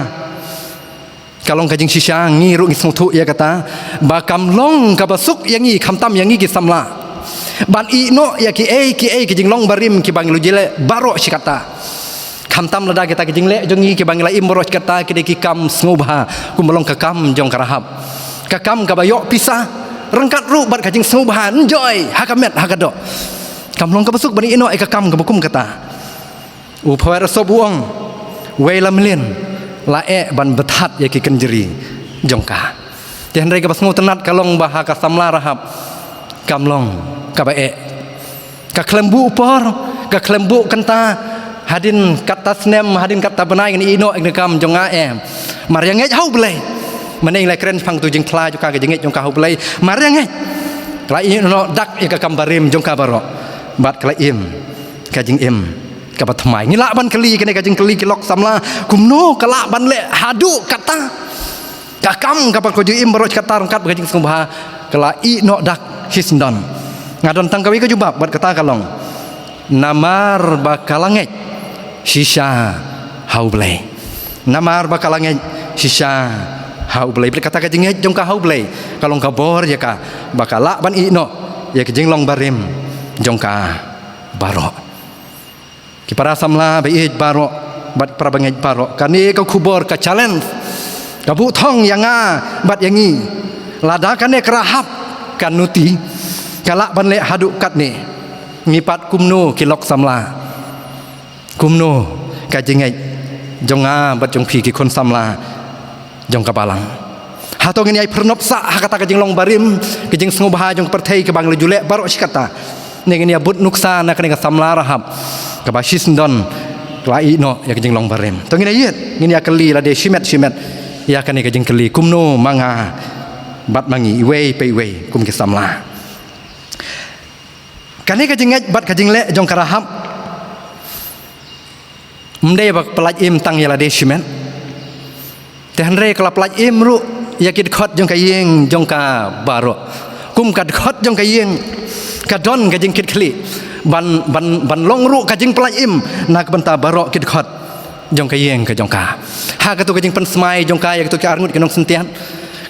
ka long ka jingshisha, ngi ruh ngi sngewthuh ïa kata, ba kam long kaba suk ïa ngi, khamtam ïa ngi ki samla, ban ïeh noh ïa kiei kiei ki jinglong barim kiba ngi la ju leh baroh shi katta. Khamtam lada kita ki jingleh jong ngi kiba ngi la im baroh shi katta ki dei ki kam sngewbha, kumba long ka kam jong ka Rahab, ka kam kaba ïoh pisa ryngkat ruh bad ka jingsngewbha enjoy ha ka met ha ka doh. Kam long kaba suk ban ïeh noh ïa ka kam kaba kum kata. U Paweh Resop u ong, wei la mlien, la eh ban bthat ïa ki kynjri jong ka. Te hynrei kaba sngewtynnat ka long ba ha ka samla Rahab kam long kaba eh. Ka khlem buh por, ka khlem buh kynta, hadien katta snem, hadien katta bnai ngan ïeh noh ïa ka kam jong nga em. Mar ïa ngeit ha U Blei. Mynne la kren shaphang tu jingphla jong ka, ka jingngeit jong ka ha U Blei. Mar ïa ngeit, ka la ïeh noh dak ïa ka kam barim jong ka baroh bad ka la im ka jingim kaba thymmai. Ngi lah ban kylli kane ka jingkylli, ki lok samla, kumno ka lah ban leh haduh katta? Ka kam kaba ka ju im baroh shi katta ryngkat bad ka jingsngewbha, ka la ïeh noh dak shisyndon. Nga don tang kawei ka jubab bad kata ka long, namar ba ka la ngeit shisha ha U Blei. Namar ba ka la ngeit shisha ha U Blei. Bad kata ka jingngeit jong ka ha U Blei ka long ka bor ïa ka, ba ka lah ban ïeh noh ïa ka jinglong barim jong ka baroh. Ki para samla ba ïeit baroh bad para bangeit baroh, kane ka khubor ka challenge, ka buh thong ïa nga bad ïa ngi. Lada kane ka Rahab ka nuti, ka lah ban leh haduh katne, ngi pat kumno ki lok samla? Kumno ka jingngeit jong nga bad jong phi ki khun samla jong ka balang? Hato ngin ïai pyrnop sah ha kata ka jinglong barim, ka jingsngewbha jong ka pyrthei kaba ngi la ju leh baroh shi katta? Ne ngin ïa bud nuksa na kane ka samla Rahab kaba shisyndon ka la ïeh noh ïa ka jinglong barim? To ngin ïa ïeit, ngin ïa kylli lade shimet shimet ïa kane ka jingkylli, kumno ma nga bad ma ngi, iwei pa iwei kum ki samla? Kane ka jingngeit bad ka jingleh jong ka Rahab, ym dei ba pyllait im tang ïa lade shimet. Te hynrei ka la pyllait im ruh ïa ki dkhot jong ka ïing jong ka baroh. Kum ka dkhot jong ka ïing, ka don ka jingkitkhlieh ban, ban, ban long ruh ka jingpyllait im na ka bynta baroh ki dkhot jong ka ïing ka jong ka. Ha katu ka jingpynsmai jong ka ïa katu ki arngut ki nongsyntiat,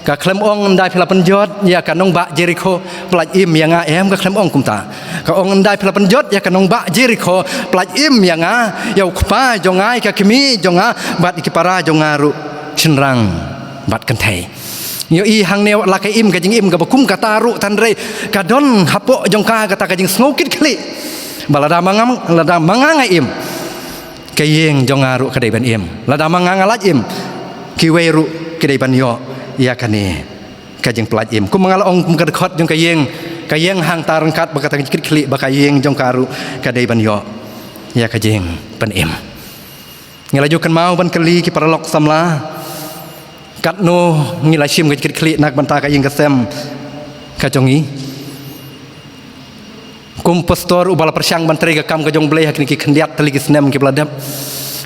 ka khlem ong, ynda phi la pynjot ïa ka nongbah Jerikho, pyllait im ïa nga, em, ka khlem ong kumta. Ka ong, ynda phi la pynjot ïa ka nongbah Jerikho, pyllait im ïa nga, ïa u kpa jong nga, ïa ka kmie jong nga, bad ïa ki para jong nga ruh shynrang bad kynthei. Ïohi hangne, wat la ka im ka jingim kaba kum kata ruh, te hynrei ka don hapoh jong ka kata ka jingsngew kitkhlieh ba lada ma nga, lada ma nga nga im, ka ïing jong nga ruh ka dei ban im. Lada ma nga nga lait im, kiwei ruh ki dei ban ïoh ïa kane ka jingpyllait im. Kum ma nga la ong, kum ka dkhot jong ka ïing, ka ïeng hangta ryngkat bad kata ka jingkitkhlieh ba ka ïing jong ka ruh ka dei ban ïoh ïa ka jingpynim. Ngi la ju kynmaw ban kylli ki paralok samla, katno ngi la shim ka jingkitkhlieh na ka bynta ka ïing ka sem ka jong ngi. Kum pastor uba la pyrshang ban trei ka kam ka jong U Blei ha kine ki khyndiat tylli ki snem kiba la dep,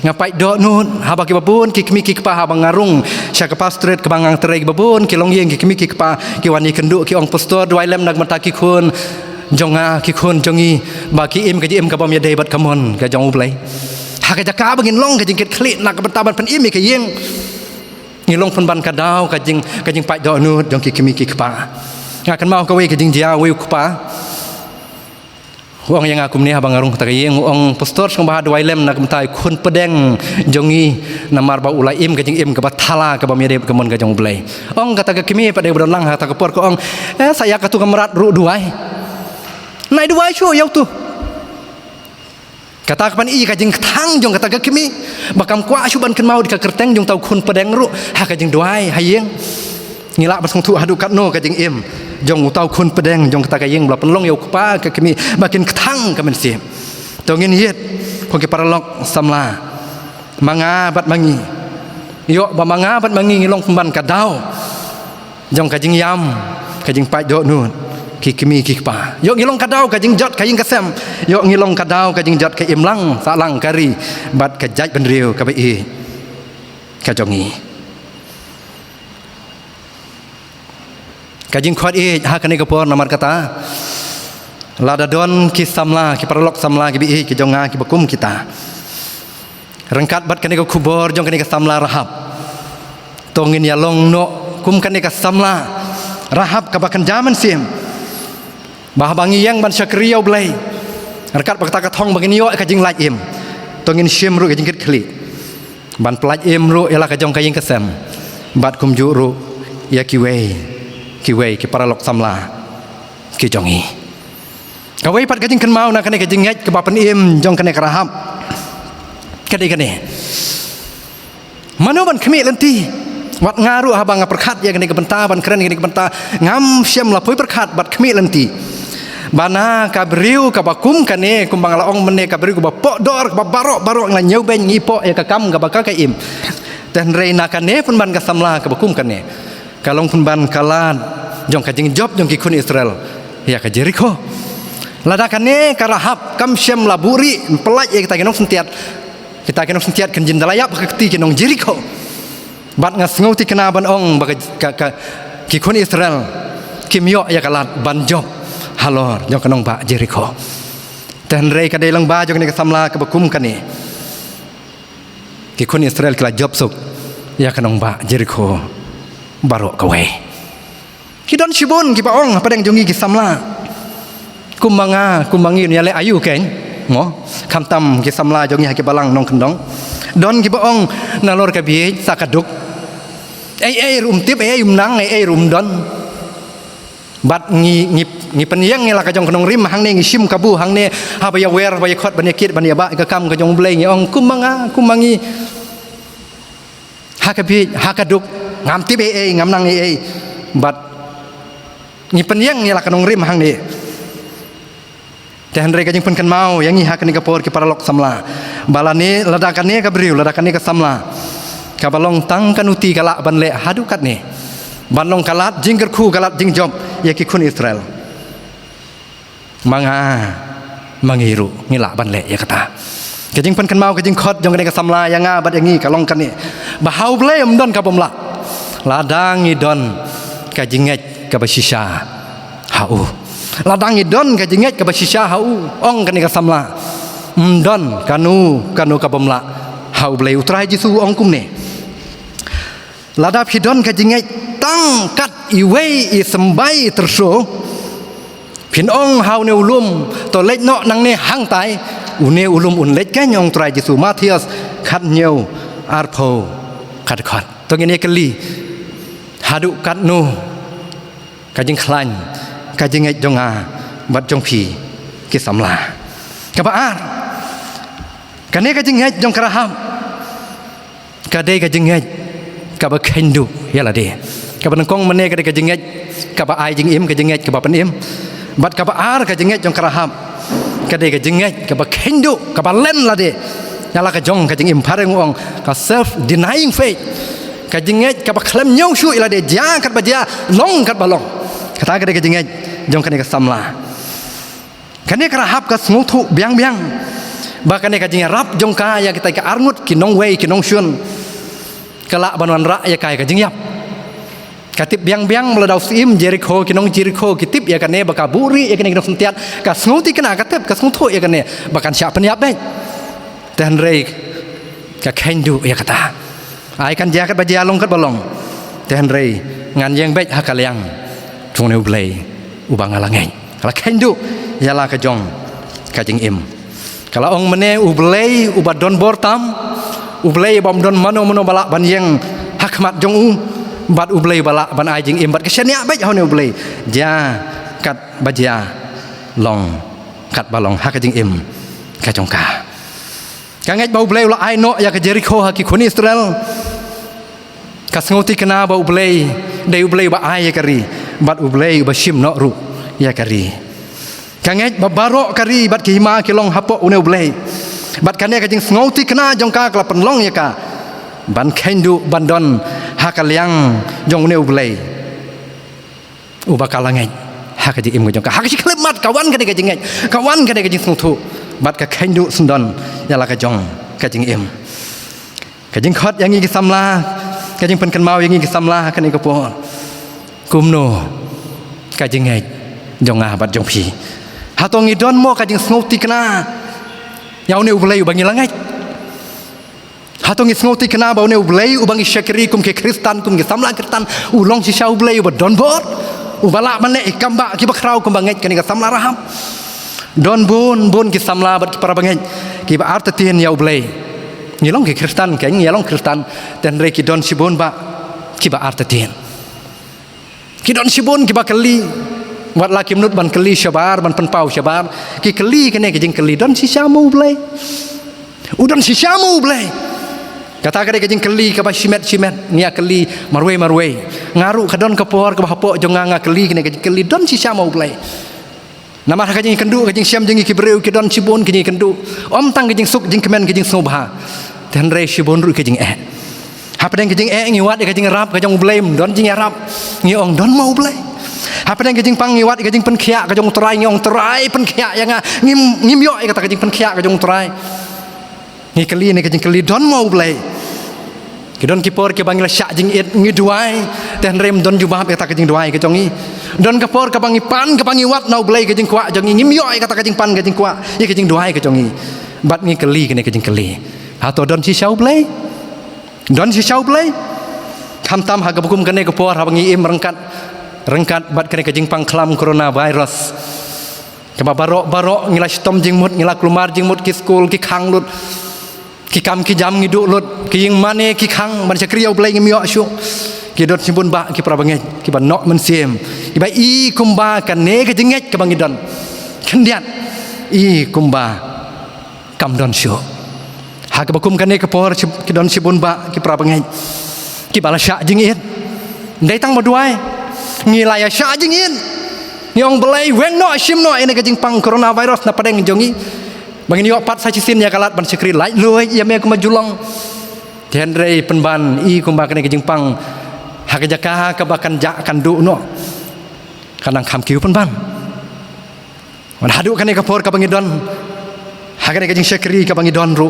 nga pait dohnud haba kiba bun ki kmie ki kpa, haba nga rung sha ka pastorate kaba nga trei, kiba bun ki longïing, ki kmie ki kpa ki wan ïakynduh, ki ong, "Pastor, duwai lem na ka bynta ki khun jong nga, ki khun jong ngi, ba ki im ka jingim ka bym ïadei bad ka mon ka jong U Blei." Ha ka jaka ba ngin long ka jingkitkhlieh na ka bynta ban pynim ïa ka ïing, ngi long pynban ka daw ka jing, ka jingpait dohnud jong ki kmie ki kpa. Nga kynmaw kawei ka jingjia, uwei u kpa u ong ïa nga kumne haba nga rung ha kata ka ïing, u ong, "Pastor, sngewbha duwai lem na ka bynta i khun pdeng jong ngi, namar ba u la im ka jingim kaba thala, ka bym ïadei bad ka mon ka jong U Blei." Ong kata ka kmie pat dei ba don lang ha kata ka por, ka ong, "Eh, sa ïa katu ka mrad ruh duwai. Nai duwai shuh ïa utu." Kata ka pyni ka jingkthang jong kata ka kmie, ba kam kwah shuh ban kynmaw ïa ka kyrteng jong uta u khun pdeng ruh ha ka jingduwai ha ïing. Ngi lah ban sngewthuh haduh katno ka jingim jong uta u khun pdeng jong kata ka ïing ba la pynlong ïa u kpa ka kmie ba kin kthang ka mynsiem. To ngin ïeit, ko ki paralok samla, ma nga bad ma ngi, ïoh ba ma nga bad ma ngi ngi long pynban ka daw jong ka jingïam, ka jingpait dohnud ki kmie ki kpa. Ïoh ngi long ka daw ka jingjot ka ïing ka sem. Ïoh ngi long ka daw ka jingjot ka imlang sahlang ka ri bad ka jaitbynriew kaba ïeit ka jong ngi. Ka jingkhot ïeit ha kane ka por, namar kata, lada don ki samla, ki paralok samla kiba ïeit ki jong nga kiba kum kita, ryngkat bad kane ka khubor jong kane ka samla Rahab, to ngin ïa long noh kum kane ka samla Rahab kaba kynja mynsiem, ba haba ngi ïeng ban shakri ïa U Blei ryngkat bad kata ka thong ba ngin ïoh ka jinglait im, to ngin shim ruh ka jingkitkhlieh ban pyllait im ruh ïa la ka jong ka ïing ka sem, bad kumjuh ruh ïa kiwei kiwei ki paralok samla ki jong ngi. Kawei pat ka jingkynmaw na kane ka jingngeit kaba pynim jong kane ka Rahab ka dei kane: mano ban khmih lynti? Wat nga ruh haba nga pyrkhat ïa kane ka bynta, ban kren ïa kane ka bynta, ngam shym la poi pyrkhat bad khmih lynti ba na ka briew kaba kum kane, kumba nga la ong mynne, ka briew kaba poh dor, kaba baroh baroh ngi la ñiewbeiñ, ngi poh ïa ka kam kaba ka ka im. Te hynrei na kane pynban ka samla kaba kum kane, ka long pynban ka lad jong ka jingjop jong ki khun Israel ïa ka Jerikho. Lada kane ka Rahab kam shym la buhrieh pyllait ïa kita ki nongsyntiat, kita ki nongsyntiat kin jin da la ïap ha ka kti ki nong Jerikho. Bad nga sngewthikna ban ong ba ka, ka, ka, ki khun Israel kim ïoh ïa ka lad ban jop halor jong ka nongbah Jerikho. Te hynrei ka dei lyngba jong kane ka samla kaba kum kane, ki khun Israel ki la jop suk ïa ka nongbah Jerikho baroh kawei. Ki don shibun kiba ong hapdeng jong ngi ki samla, kum ma nga, kum ma ngi, ïa leh aïu keiñ, mo? Khamtam ki samla jong ngi ha ki balang nongkyndong, don kiba ong, nalor ka bieit sa ka duk. Ei ei ruh ym tip, ei ei ym nang, ei ei ruh ym don. Bad ngi, ngi, ngi pynïeng ïa la ka jong ka nongrim hangne, ngi shim kabu hangne, haba ïawer, ba ïakhot, ban ïakit, ban ïabah ïa ka kam ka jong U Blei, ngi ong, kum ma nga, kum ma ngi, ha ka bieit, ha ka duk, ngam tip ei ei, ngam nang ei ei. Bad ngi pynïeng ïa la ka nongrim hangne. Te hynrei ka jingpynkynmaw ïa ngi ha kane ka por, ki paralok samla, ba lane, lada kane ka briew, lada kane ka samla kaba long tang ka nuti ka lah ban leh haduh katne, ban long ka lad jingkyrkhu, ka lad jingjop ïa ki khun Israel, ma nga, ma ngi ruh ngi lah ban leh ïa kata. Ka jingpynkynmaw, ka jingkhot jong kane ka samla ïa nga bad ïa ngi ka long kane, ba ha U Blei ym don ka bym lah, lada ngi don ka jingngeit kaba shisha ha u. Lada ngi don ka jingngeit kaba shisha ha u, ong kane ka samla, ym don kano kano ka bym lah ha U Blei. U Trai Jisu u ong kumne: Lada phi don ka jingngeit tang kat iwei i symbai i tyrso, phin ong ha une u lum, to leit noh nangne hangtai, une u lum un leit keiñ, ong Trai Jisu. Mathaios khathynñiew, arphew, khatkhot. To ngin ïa kylli, haduh katno ka jingkhlaiñ ka jingngeit jong nga bad jong phi ki samla? Kaba ar, kane ka jingngeit jong ka Rahab ka dei ka jingngeit kaba kheiñ duh ïa lade. Kaba nyngkong mynne ka dei ka jingngeit kaba ai jingim, ka jingngeit kaba pynim. Bad kaba ar, ka jingngeit jong ka Rahab ka dei ka jingngeit kaba kheiñ duh, kaba len lade ïa la ka jong ka jingim. Phareng u ong ka self denying faith, ka jingngeit kaba khlem ñiew shuh ïa lade, jia katba jia, long katba long. Kata ka dei ka jingngeit jong kane ka samla. Kane ka Rahab ka sngewthuh biang biang ba kane ka jingïarap jong ka ïa kita ki arngut ki nongwei ki nongshun ka lah ban wanrah ïa ka ïa ka jingïap. Ka tip biang biang ba lada u syiem Jerikho, ki nong Jerikho ki tip ïa kane ba ka buhrieh ïa kine ki nongsyntiat. Ka sngewthikna, ka tip, ka sngewthuh ïa kane ba kan shah pynïap beit. Te hynrei ka kheiñ duh ïa kata. Ai kan jia katba jia, long katba long. Te hynrei ngan ïeng beit ha ka liang jong une U Blei uba nga la ngeit. Ka la kheiñ duh ïa la ka jong ka jingim. Ka la ong mynne, U Blei uba don bor tam, U Blei uba ym don mano mano ba lah ban ïeng ha khmat jong u, bad U Blei uba lah ban ai jingim, bad ka shaniah beit ha une U Blei. Jia katba jia, long katba long ha ka jingim ka jong ka. Ka ngeit ba U Blei u la ai noh ïa ka Jerikho ha ki khun Israel. Ka sngewthikna ba U Blei dei U Blei uba ai ïa ka ri, bad U Blei uba shim noh ruh ïa ka ri. Ka ngeit ba baroh ka ri bad ki hima ki long hapoh une U Blei. Bad kane ka jingsngewthikna jong ka ka la pynlong ïa ka ban kheiñ duh, ban don ha ka liang jong une U Blei uba ka la ngeit ha ka jingim ka jong ka. Ha ka shi khyllipmat ka wan kane ka jingngeit, ka wan kane ka jingsngewthuh, bad ka kheiñ duh syndon ïa la ka jong ka jingim. Ka jingkhot ïa ngi ki samla, ka jingpynkynmaw ïa ngi ki samla ha kane ka por: Kumno ka jingngeit jong nga bad jong phi? Hato ngi don mo ka jingsngewthikna ïa une U Blei uba ngi la ngeit? Hato ngi sngewthikna ba une U Blei uba ngi shakri kum ki Khristan, kum ki samla Khristan, u long shisha U Blei uba don bor, uba lah ban leh ïa ki kam ba kiba khraw kumba ngeit kane ka samla Rahab? Don bun bun ki samla bad ki para bangeit kiba artatien ïa U Blei. Ngi long ki Khristan, keiñ ngi long Khristan, te hynrei ki don shibun bah kiba artatien. Ki don shibun kiba kylli. Wat la kim nud ban kylli shabar, ban pynpaw shabar, ki kylli kane ka jingkylli: Don shisha mo U Blei? U don shisha mo U Blei? Kata ka dei ka jingkylli kaba shimet shimet ngi ïa kylli marwei marwei. Nga ruh ka don ka por kaba hapoh jong nga nga kylli kane ka jingkylli: Don shisha mo U Blei? Namar ha ka jingkynduh, ka jingshem jong ngi ki briew ki don shibun ki jingkynduh. Ym tang ka jingsuk jingkmen, ka jingsngewbha, te hynrei shibun ruh ka jingeh. Hapdeng ka jingeh ngi wad ïa ka jingïarap ka jong U Blei, ym don jingïarap. Ngi ong: Don mo U Blei? Hapdeng ka jingpang ngi wad ïa ka jingpynkhiah ka jong U Trai, ngi ong: Trai, pynkhiah ïa nga. Ngim, ngim ïoh ïa kata ka jingpynkhiah ka jong U Trai. Ngi kylli ne ka jingkylli: Don mo U Blei? Ki don ki por kiba ngi la shah jingit, ngi duwai, te hynrei ym don jubab ïa kata ka jingduwai ka jong ngi. Don ka por kaba ngi pan, kaba ngi wad na U Blei ka jingkwah jong ngi, ngim ïoh ïa kata ka jingpan ka jingkwah, ïa ka jingduwai ka jong ngi. Bad ngi kylli kane ka jingkylli: Hato don shisha U Blei? Don shisha U Blei? Khamtam ha kaba kum kane ka por haba ngi im ryngkat, ryngkat bad kane ka jingpang khlam coronavirus, kaba baroh baroh ngi la shitom jingmut, ngi la kulmar jingmut, ki skul ki khang lut, ki kam ki jam ngi duh lut, ki ïing mane ki khang, ban shakri ïa U Blei ngim ïoh shuh. Ki don shibun bah ki para bangeit kiba noh mynsiem, kiba i kumba kane ka jingngeit kaba ngi don khyndiat, i kumba kam don shuh. Ha kaba kum kane ka por shi-, ki don shibun bah ki para bangeit kiba la shah jingit. Ym dei tang ba duwai, ngi la ïa shah jingit. Ngi ong: Blei, weng noh, shim noh ïa kane ka jingpang coronavirus na pdeng jong ngi, ba ngin ïoh pat sa shisien ïa ka lad ban shakri laitluid ïa me kum u Jullong. Te hynrei pynban i kumba kane ka jingpang ha ka jaka kaba kan jah kan duh noh, kan nang kham kiew pynban. Bad haduh kane ka por kaba ngi don ha kane ka jingshakri kaba ngi don ruh,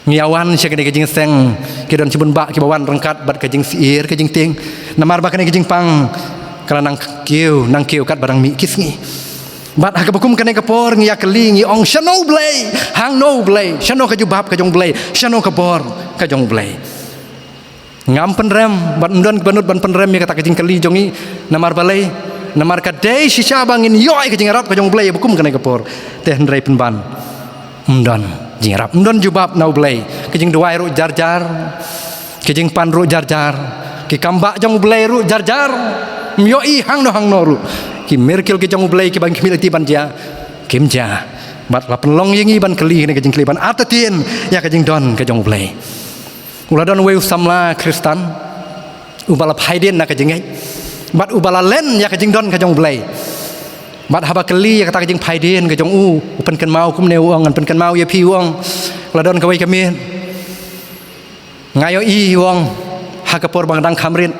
ngi ïa wan sha kane ka jingïaseng, ki don shibun bah kiba wan ryngkat bad ka jingsyier, ka jingtieng. Namar ba kane ka jingpang ka la nang kiew, nang kiew katba dang mih ki sngi. Bad ha kaba kum kane ka por ngi ïa kylli, ngi ong, shano U Blei, hangno U Blei, shano ka jubab ka jong U Blei, shano ka bor ka jong U Blei. Ngam pynrem, bad ym don ba nud ban pynrem ïa kata ka jingkylli jong ngi. Namar balei? Namar ka dei shisha ba ngin ïoh ïa ka jingïarap ka jong U Blei ha kaba kum kane ka por. Te hynrei pynban ym don jingïarap, ym don jubab na U Blei. Ka jingduwai ruh jar jar, ka jingpan ruh jar jar, ki kam bah jong U Blei ruh jar jar. Ym ïohi hangno hangno ruh. Ki miracle ki jong U Blei kiba ngi khmih lynti ban jia, kim jia. Bad la pynlong ïa ngi ban kylli kane ka jingkylli, ban artatien ïa ka jingdon ka jong U Blei. U la don uwei u samla Khristan uba la phaidien na ka jingngeit bad uba la len ïa ka jingdon ka jong U Blei. Bad haba kylli ïa kata ka jingphaidien ka jong u, u pynkynmaw kumne, u ong, ngan pynkynmaw ïa phi, u ong. La don kawei ka miet, nga ïohi, u ong, ha ka por ba nga dang kham rit,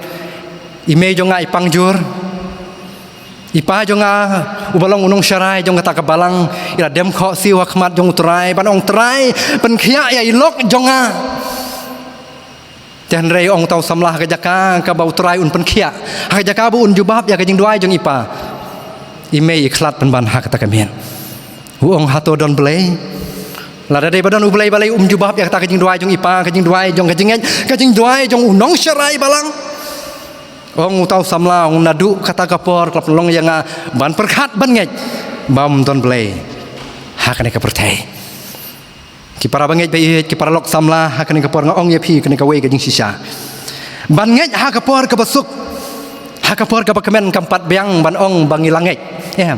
i mei jong nga i pang jur. I pa jong nga, uba long u nongsharai jong kata ka balang, i la dem khohsiew ha khmat jong U Trai ban ong, Trai, pynkhiah ïa i lok jong nga. Te hynrei, ong uta u samla, ha ka jaka kaba U Trai un pynkhiah, ha ka jaka ba un jubab ïa ka jingduwai jong i pa, i mei i khlad pynban ha kata ka miet. U ong, hato don Blei? Lada dei ba don U Blei, balei um jubab ïa kata ka jingduwai jong i pa, ka jingduwai jong ka jingngeit, ka jingduwai jong u nongsharai balang? Ong uta u samla, ong, naduh kata ka por ka la pynlong ïa nga ban pyrkhat ban ngeit ba ym don Blei ha kane ka pyrthei. Ki para bangeit ba ïeit, ki paralok samla, ha kane ka por nga ong ïa phi kane kawei ka jingshisha. Ban ngeit ha ka por kaba suk, ha ka por kaba kmen, kam pat biang ban ong ba ngi la ngeit. Em.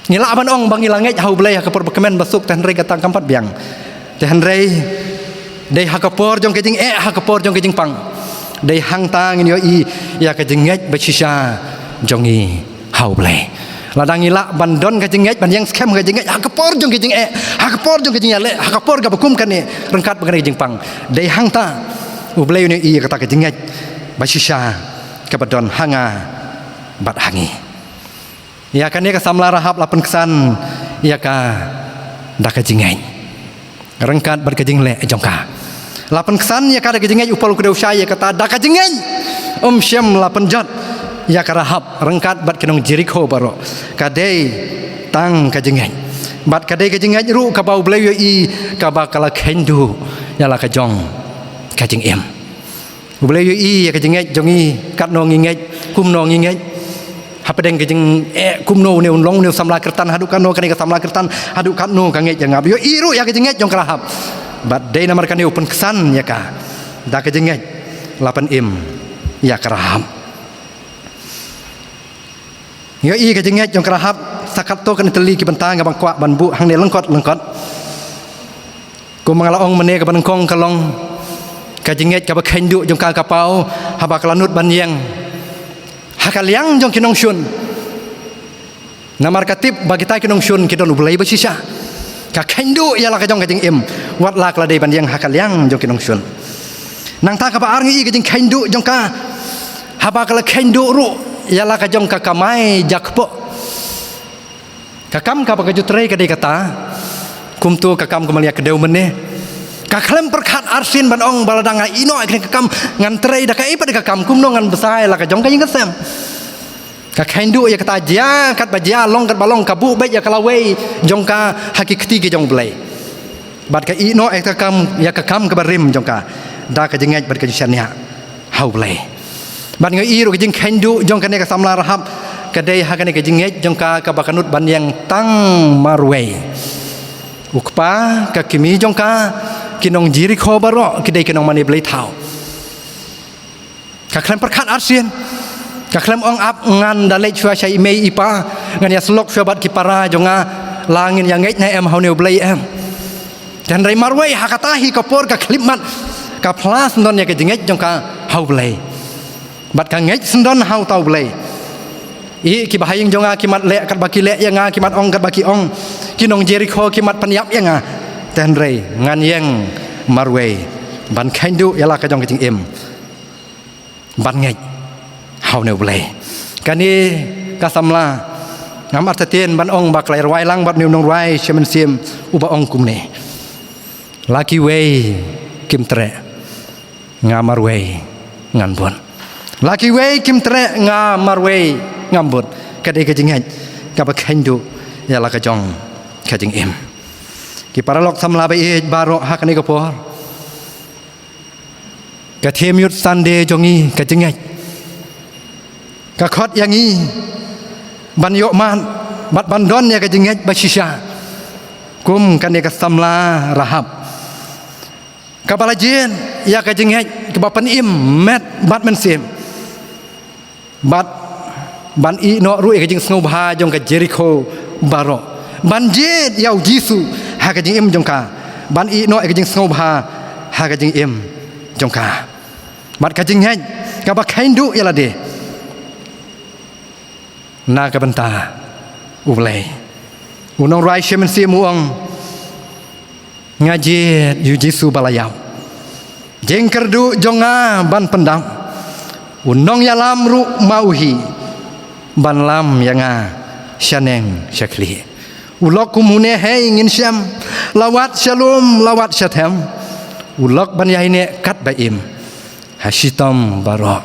Ngi lah ban ong ba ngi la ngeit ha U Blei ha ka por ba kmen ba suk, te hynrei kata kam pat biang. Te hynrei dei ha ka por jong ka jingeh, ha ka por jong ka jingpang, dei hangta ngin ïohi ïa ka jingngeit ba shisha jong ngi ha U Blei. Lada ngi lah ban don ka jingngeit, ban ïeng skhem ka jingngeit ha ka por jong ka jingeh, ha ka por jong ka jingïaleh, ha ka por kaba kum kane, ryngkat bad kane ka jingpang, dei hangta U Blei un ïohi ïa kata ka jingngeit ba shisha kaba don ha nga bad ha ngi. Ïa kane ka samla Rahab la pynksan ïa ka da ka jingngeit ryngkat bad ka jingleh jong ka. La pynksan ïa ka da ka jingngeit, u Paul u kdew shai ïa kata, da ka jingngeit. Um shym la pynjot ïa ka Rahab ryngkat bad ki nong Jerikho baroh. Ka dei tang ka jingngeit. Bad ka dei ka jingngeit ruh kaba U Blei u ïohi, kaba ka la kheiñ duh ïa la ka jong ka jingim. U Blei u ïohi ïa ka jingngeit jong ngi, katno ngi ngeit, kumno ngi ngeit. Hapdeng ka jingeh, kumno une un long une u samla Khristan, haduh katno kane ka samla Khristan, haduh katno ka ngeit ïa nga. U ïohi ruh ïa ka jingngeit jong ka Rahab. Bad dei namar kane u pynksan ïa ka da ka jingngeit, la pynim ïa ka Rahab. Ïohi ka jingngeit jong ka Rahab. Sa katto katne tylli ki bynta nga bang kwah ban buh hangne lyngkot lyngkot. Kumba nga la ong mynne, kaba nyngkong ka long ka jingngeit kaba kheiñ duh jong ka, ka paw, haba ka la nud ban ïeng ha ka liang jong ki nongshun. Namar ka tip ba kita ki nongshun ki don U Blei ba shisha. Ka kheiñ duh ïa la ka jong ka jingim, wat la ka la dei ban ïeng ha ka liang jong ki nongshun. Nangta kaba ar ngi ïohi ka jingkheiñ duh jong ka, haba ka la kheiñ duh ruh ïa la ka jong ka kamai jakpoh. Ka kam kaba ka ju trei ka dei kata. Kumto ka kam kumba la ïa kdew mynne. Ka khlem pyrkhat arsien ban ong ba lada nga ïehnoh ïa kane ka kam, ngan trei da kaei pat ka kam, kumno ngan bsa ïa la ka jong ka ïing ka sem. Ka kheiñ duh ïa kata, jia katba jia, long katba long, ka buh beit ïa ka lawei jong ka ha ki kti ki jong U Blei. Bad ka ïehnoh ïa ka kam, ïa ka kam kaba rim jong ka da ka jingngeit bad ka jingshaniah ha U Blei. Bad nga ïohi ruh ka jingkheiñ duh jong kane ka samla Rahab ka dei ha kane ka jingngeit jong ka, kaba ka nud ban ïeng tang marwei. U kpa, ka kmie jong ka, ki nong Jerikho baroh ki dei ki nongmane blei thaw. Ka khlem pyrkhat arsien. Ka khlem ong, ap, ngan da leit shuwa sha i mei i pa, ngan ïasyllok shuwa bad ki para jong nga, la ngin ïa ngeit ne em ha une U Blei em. Te hynrei marwei ha kata hi ka por ka khyllipmat, ka phla syndon ïa ka jingngeit jong ka ha U Blei. Bad ka ngeit syndon ha uta U Blei. I, kiba ha ïing jong nga ki mat leh katba ki leh ïa nga, ki mat ong katba ki ong. Ki nong Jerikho ki mat pynïap ïa nga. Te hynrei ngan ïeng marwei ban kheiñ duh ïa la ka jong ka jingim, ban ngeit ha une U Blei. Kane ka samla Ngam artatien ban ong ba ka la rwai lang bad une u nongrwai sha mynsiem uba ong kumne: La kiwei kim treh, nga marwei ngan bud. La kiwei kim treh, nga marwei ngan bud. Ka dei ka jingngeit kaba kheiñ duh ïa la ka jong ka jingim. Ki paralok samla ba ïeit baroh, ha kane ka por, ka theme Youth Sunday jong ngi, ka jingngeit, ka khot ïa ngi ban ïoh mad bad ban don ïa ka jingngeit ba shisha kum kane ka samla Rahab, kaba la jied ïa ka jingngeit kaba pynim met bad mynsiem, bad ban ïehnoh ruh ïa ka jingsngewbha jong ka Jerikho baroh, ban jied ïa u Jisu ha ka jingim jong ka, ban ïehnoh ïa ka jingsngewbha ha ka jingim jong ka, bad ka jingngeit kaba kheiñ duh ïa lade na ka bynta U Blei. U nongrwai sha mynsiem u ong: Nga jied ïa u Jisu ba la ïap, jingkyrduh jong nga ban pyndap. U nongïalam ruh ma u hi ban lam ïa nga shaneng shakhlieh. U lok kum une hi ngin shem, la wat sha lum la wat sha them. U lok ban ïaineh katba im ha shitom baroh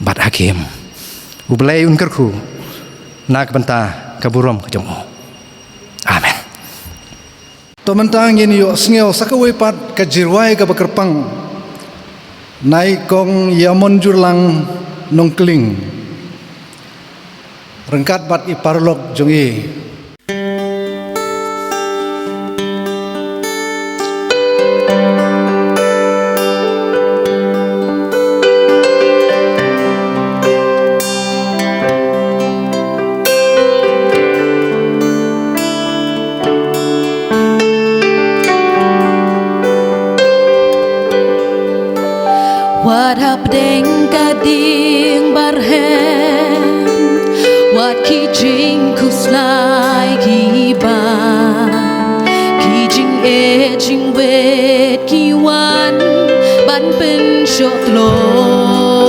bad ha khim. U Blei un kyrkhu na ka bynta ka burom ka jong u. Amen. To mynta ngin ïohsngew sa kawei pat ka jingrwai kaba kyrpang na i Kong Ïamonjurlang Nongkling ryngkat bad i paralok jong i. Wat hapdeng ka ding barhem, wat ki jingkhuslai kiba, ki jingeh jingwit ki wan ban pynshoh tlot.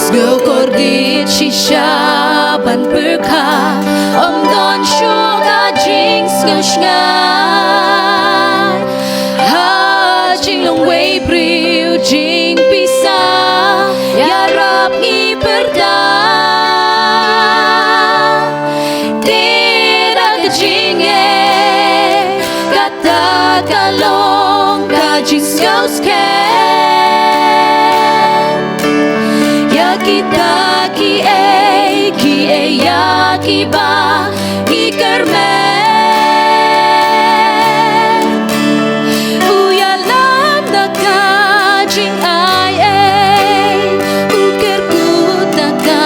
Sngew kordit shisha ban pyrkhat, ym don shuh ka jingsngew shngaiñ ha jinglong wei briew, jingpisa ïarap ngi pyrta. Te da ka jingeh, kata ka long ka jingsngew skhem ïa kita kiei kiei ïa kiba ngi kyrmen. U ïalam da ka jingai ei, u kyrkhu da ka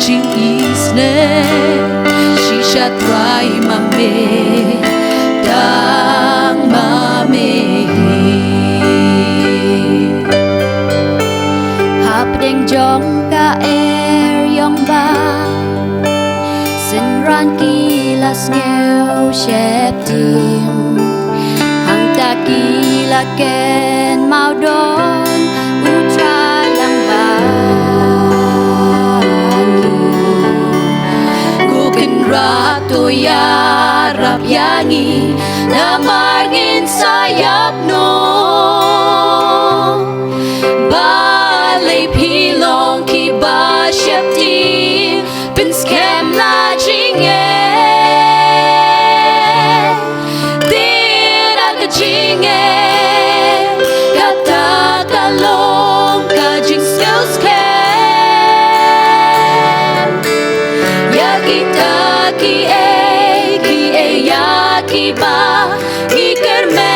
jingisynei. Shisha Trai ma me tang ma me hi. Hapdeng jong ka eriong ba synran ki la sngew sheptieng, hangta ki la kynmaw don U Trai lang bad ki. Ko Kynrad to ïarap ïa ngi namar ngin sa ïap noh. Balei phi long kiba sheptieng, pynskhem la jingeh. Te da ka jingeh, kata ka long ka jingsngew skhem ïa kita kiei kiei ïa kiba ngi kyrmen.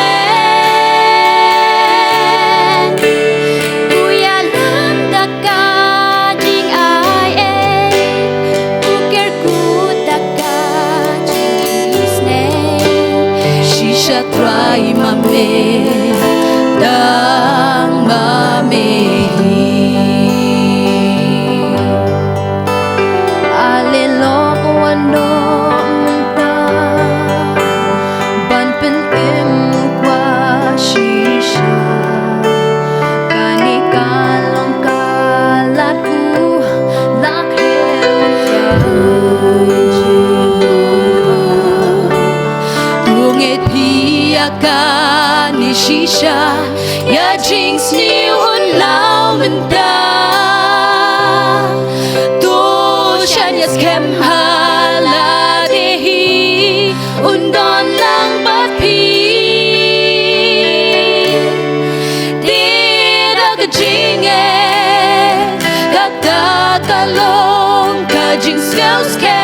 U ïalam da ka jingai ei, u kyrkhu da ka Ïa jingsniew un law mynta. To shan ïa skhem ha lade hi un don lang bad phi. Te da ka jingeh kata ka long ka jingsngew skhem.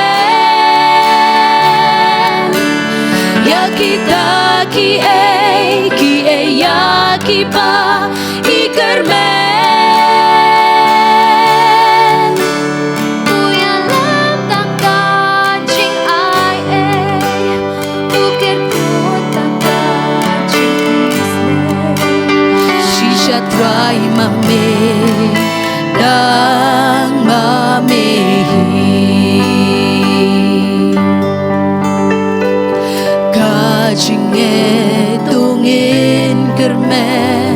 Ïa kita kiei kiei ïa kiba i kyrmen. U ïalam tang ka jingai ei, u kyrkhu tang ka jingisnei. Shisha Trai ma me, dang ma me hi. Ka jingeh to ngin kyrmen,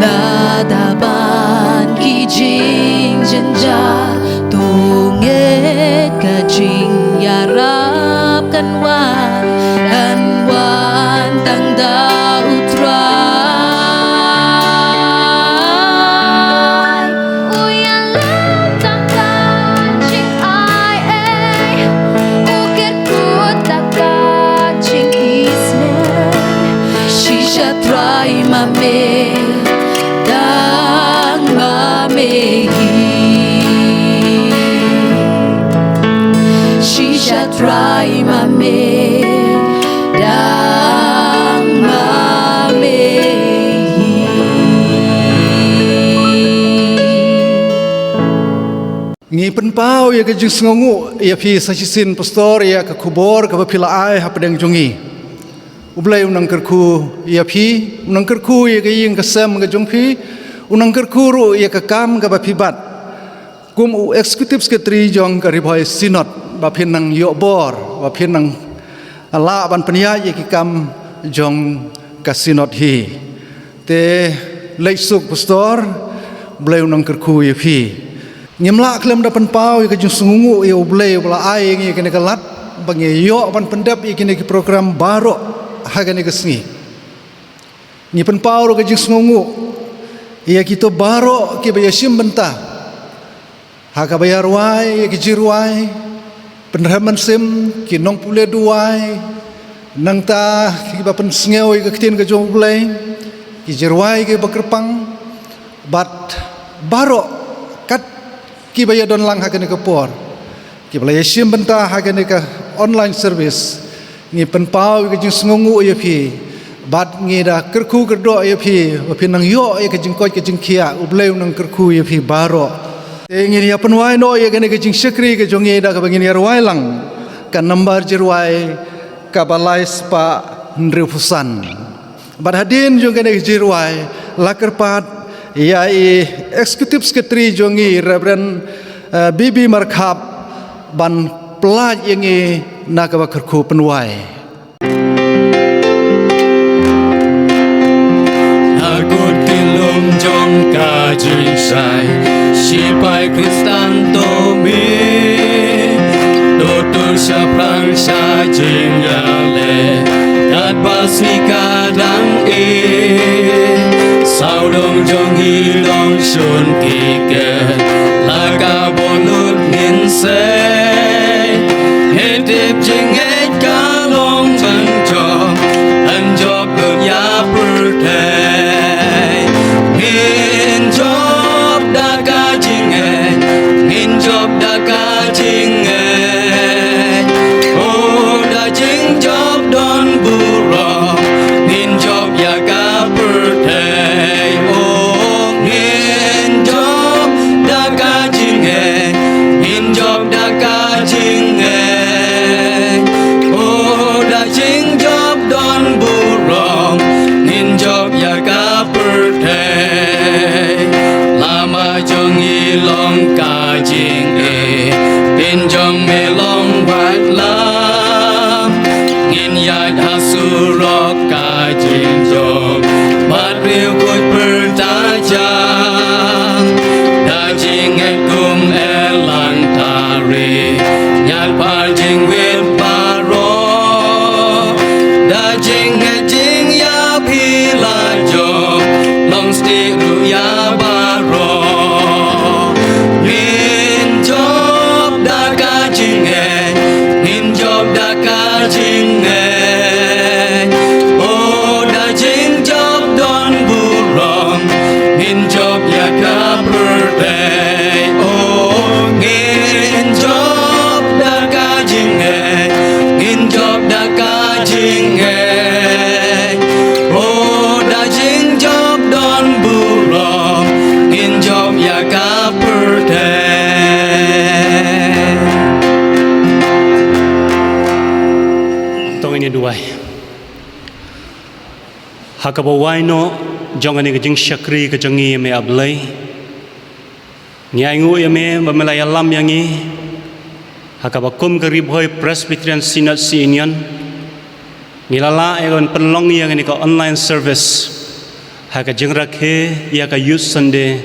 lada ban ki jingjynjar, to ngeit ka jingïarap kan wan, kan wan tang da U Trai. U ïalam tang ka jingai ei, u kyrkhu tang ka jingisnei. Shisha Trai ma me, dang ma me hi. Shisha Trai ma me, dang ma me hi. Ngi pynpaw ïa ka jingsngewnguh ïa phi sa shisien Pastor ïa ka khubor kaba phi la ai hapdeng jong ngi. U Blei u nang kyrkhu ïa phi, u nang kyrkhu ïa ka ïing ka sem ka jong phi, u nang kyrkhu ruh ïa ka kam kaba phi bat kum u Executive Secretary jong ka Ri Bhoi Synod, ba phin nang ïoh bor, ba phin nang lah ban pynïaid ïa ki kam jong ka Synod hi. Te leit suk Pastor, Blei u nang kyrkhu ïa phi. Ngim lah khlem da pynpaw ïa ka jingsngewnguh ïa U Blei uba la ai ïa ngi kane ka lad ba ngi ïoh ban pyndep ïa kine ki program baroh ha kane ka sngi. Ngi pynpaw ruh ka jingsngewnguh ïa kito baroh kiba ïashim bynta ha kaba ïa rwai ïa ki jingrwai pynrem mynsiem, ki nongpule duwai, nangta kiba pynsngew ïa ka ktien ka jong U Blei, ki jingrwai kiba kyrpang, bad baroh kat kiba ïadon lang ha kane ka por, kiba la ïashim bynta ha kane ka online service. Ngi pynpaw ïa ka jingsngewnguh ïa phi, bad ngi da kyrkhu kyrdoh ïa phi ba phin nang ïoh ïa ka jingkoit ka jingkhiah, U Blei u nang kyrkhu ïa phi baroh. Te ngin ïa pynwai noh ïa kane ka jingshakri ka jong ngi da kaba ngin ïa rwai lang ka nambar jingrwai kaba lai spah hynriewphew san. Bad hadien jong kane ka jingrwai, la kyrpad ïa i Executive Secretary jong ngi, Reverend, eh, B B Markhap, ban pynlait ïa ngi na kaba kyrkhu pynwai. Ha kut ki lum jong ka jingshai, shipai Khristan to mih, to tur shaphrang sha jingïaleh, katba sngi ka dang ih. Sawdong jong ngi long shun ki khet, la ka bun lut ngin sei. Hei tip jingngeit ka long jong jong, yn jop lut ïa pyrthei. Ngin jop da ka jingngeit, ngin jop da ka jingngeit. Oh, da jingjop don burom, ngin jop ïa ka pyrthei. Oh, ngin jop Jingngeit, oh da jingjop don burom, ngin jop ïa ka pyrthei. Oh ngin jop da ka jingngeit, ngin jop da ka jingngeit. Oh da jingjop don burom, ngin jop ïa ka pyrthei. To ngin ïa duwai. Ha kaba wai noh jong kane ka jingshakri ka jong ngi ïa me A Blei, ngi ainguh ïa me ba me la ïalam ïa ngi ha kaba kum ka Ri Bhoi Presbyterian Synod Sha Union. Ngi la lah ïa ka ban pynlong ïa kane ka online service ha ka jingrakhe ïa ka Youth Sunday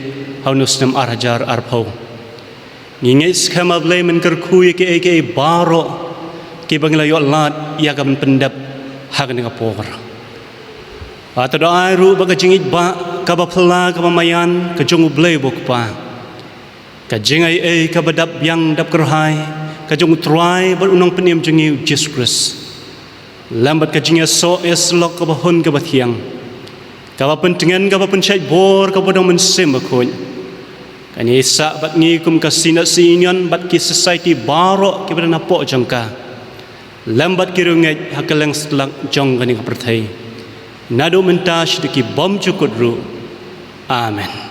ha une u snem ar hajar arphew. Ngi ngeit skhem A Blei men kyrkhu ïa kiei kiei baroh kiba ngi la ïoh lad ïa ka ban pyndep ha kane ka por. Bad to da ai ruh ba ka jingïeit ba kaba phylla kaba maïan ka jong U Blei U Kpa, ka jingaiei kaba dap biang dap kyrhai ka jong U Trai bad U Nongpynim jong ngi U Jisu Khrist, lem bad ka jingïasoh ïasyllok kaba hun kaba thiang, kaba pyntngen kaba pynshait bor kaba don mynsiem bakhuid, kan ïaisah bad ngi kum ka Synod Sha Union bad ki society baroh kiba don hapoh jong ka, lem bad ki riewngeit ha kylleng satlak jong kane ka pyrthei, naduh mynta shaduh ki bymjukut ruh. Amen.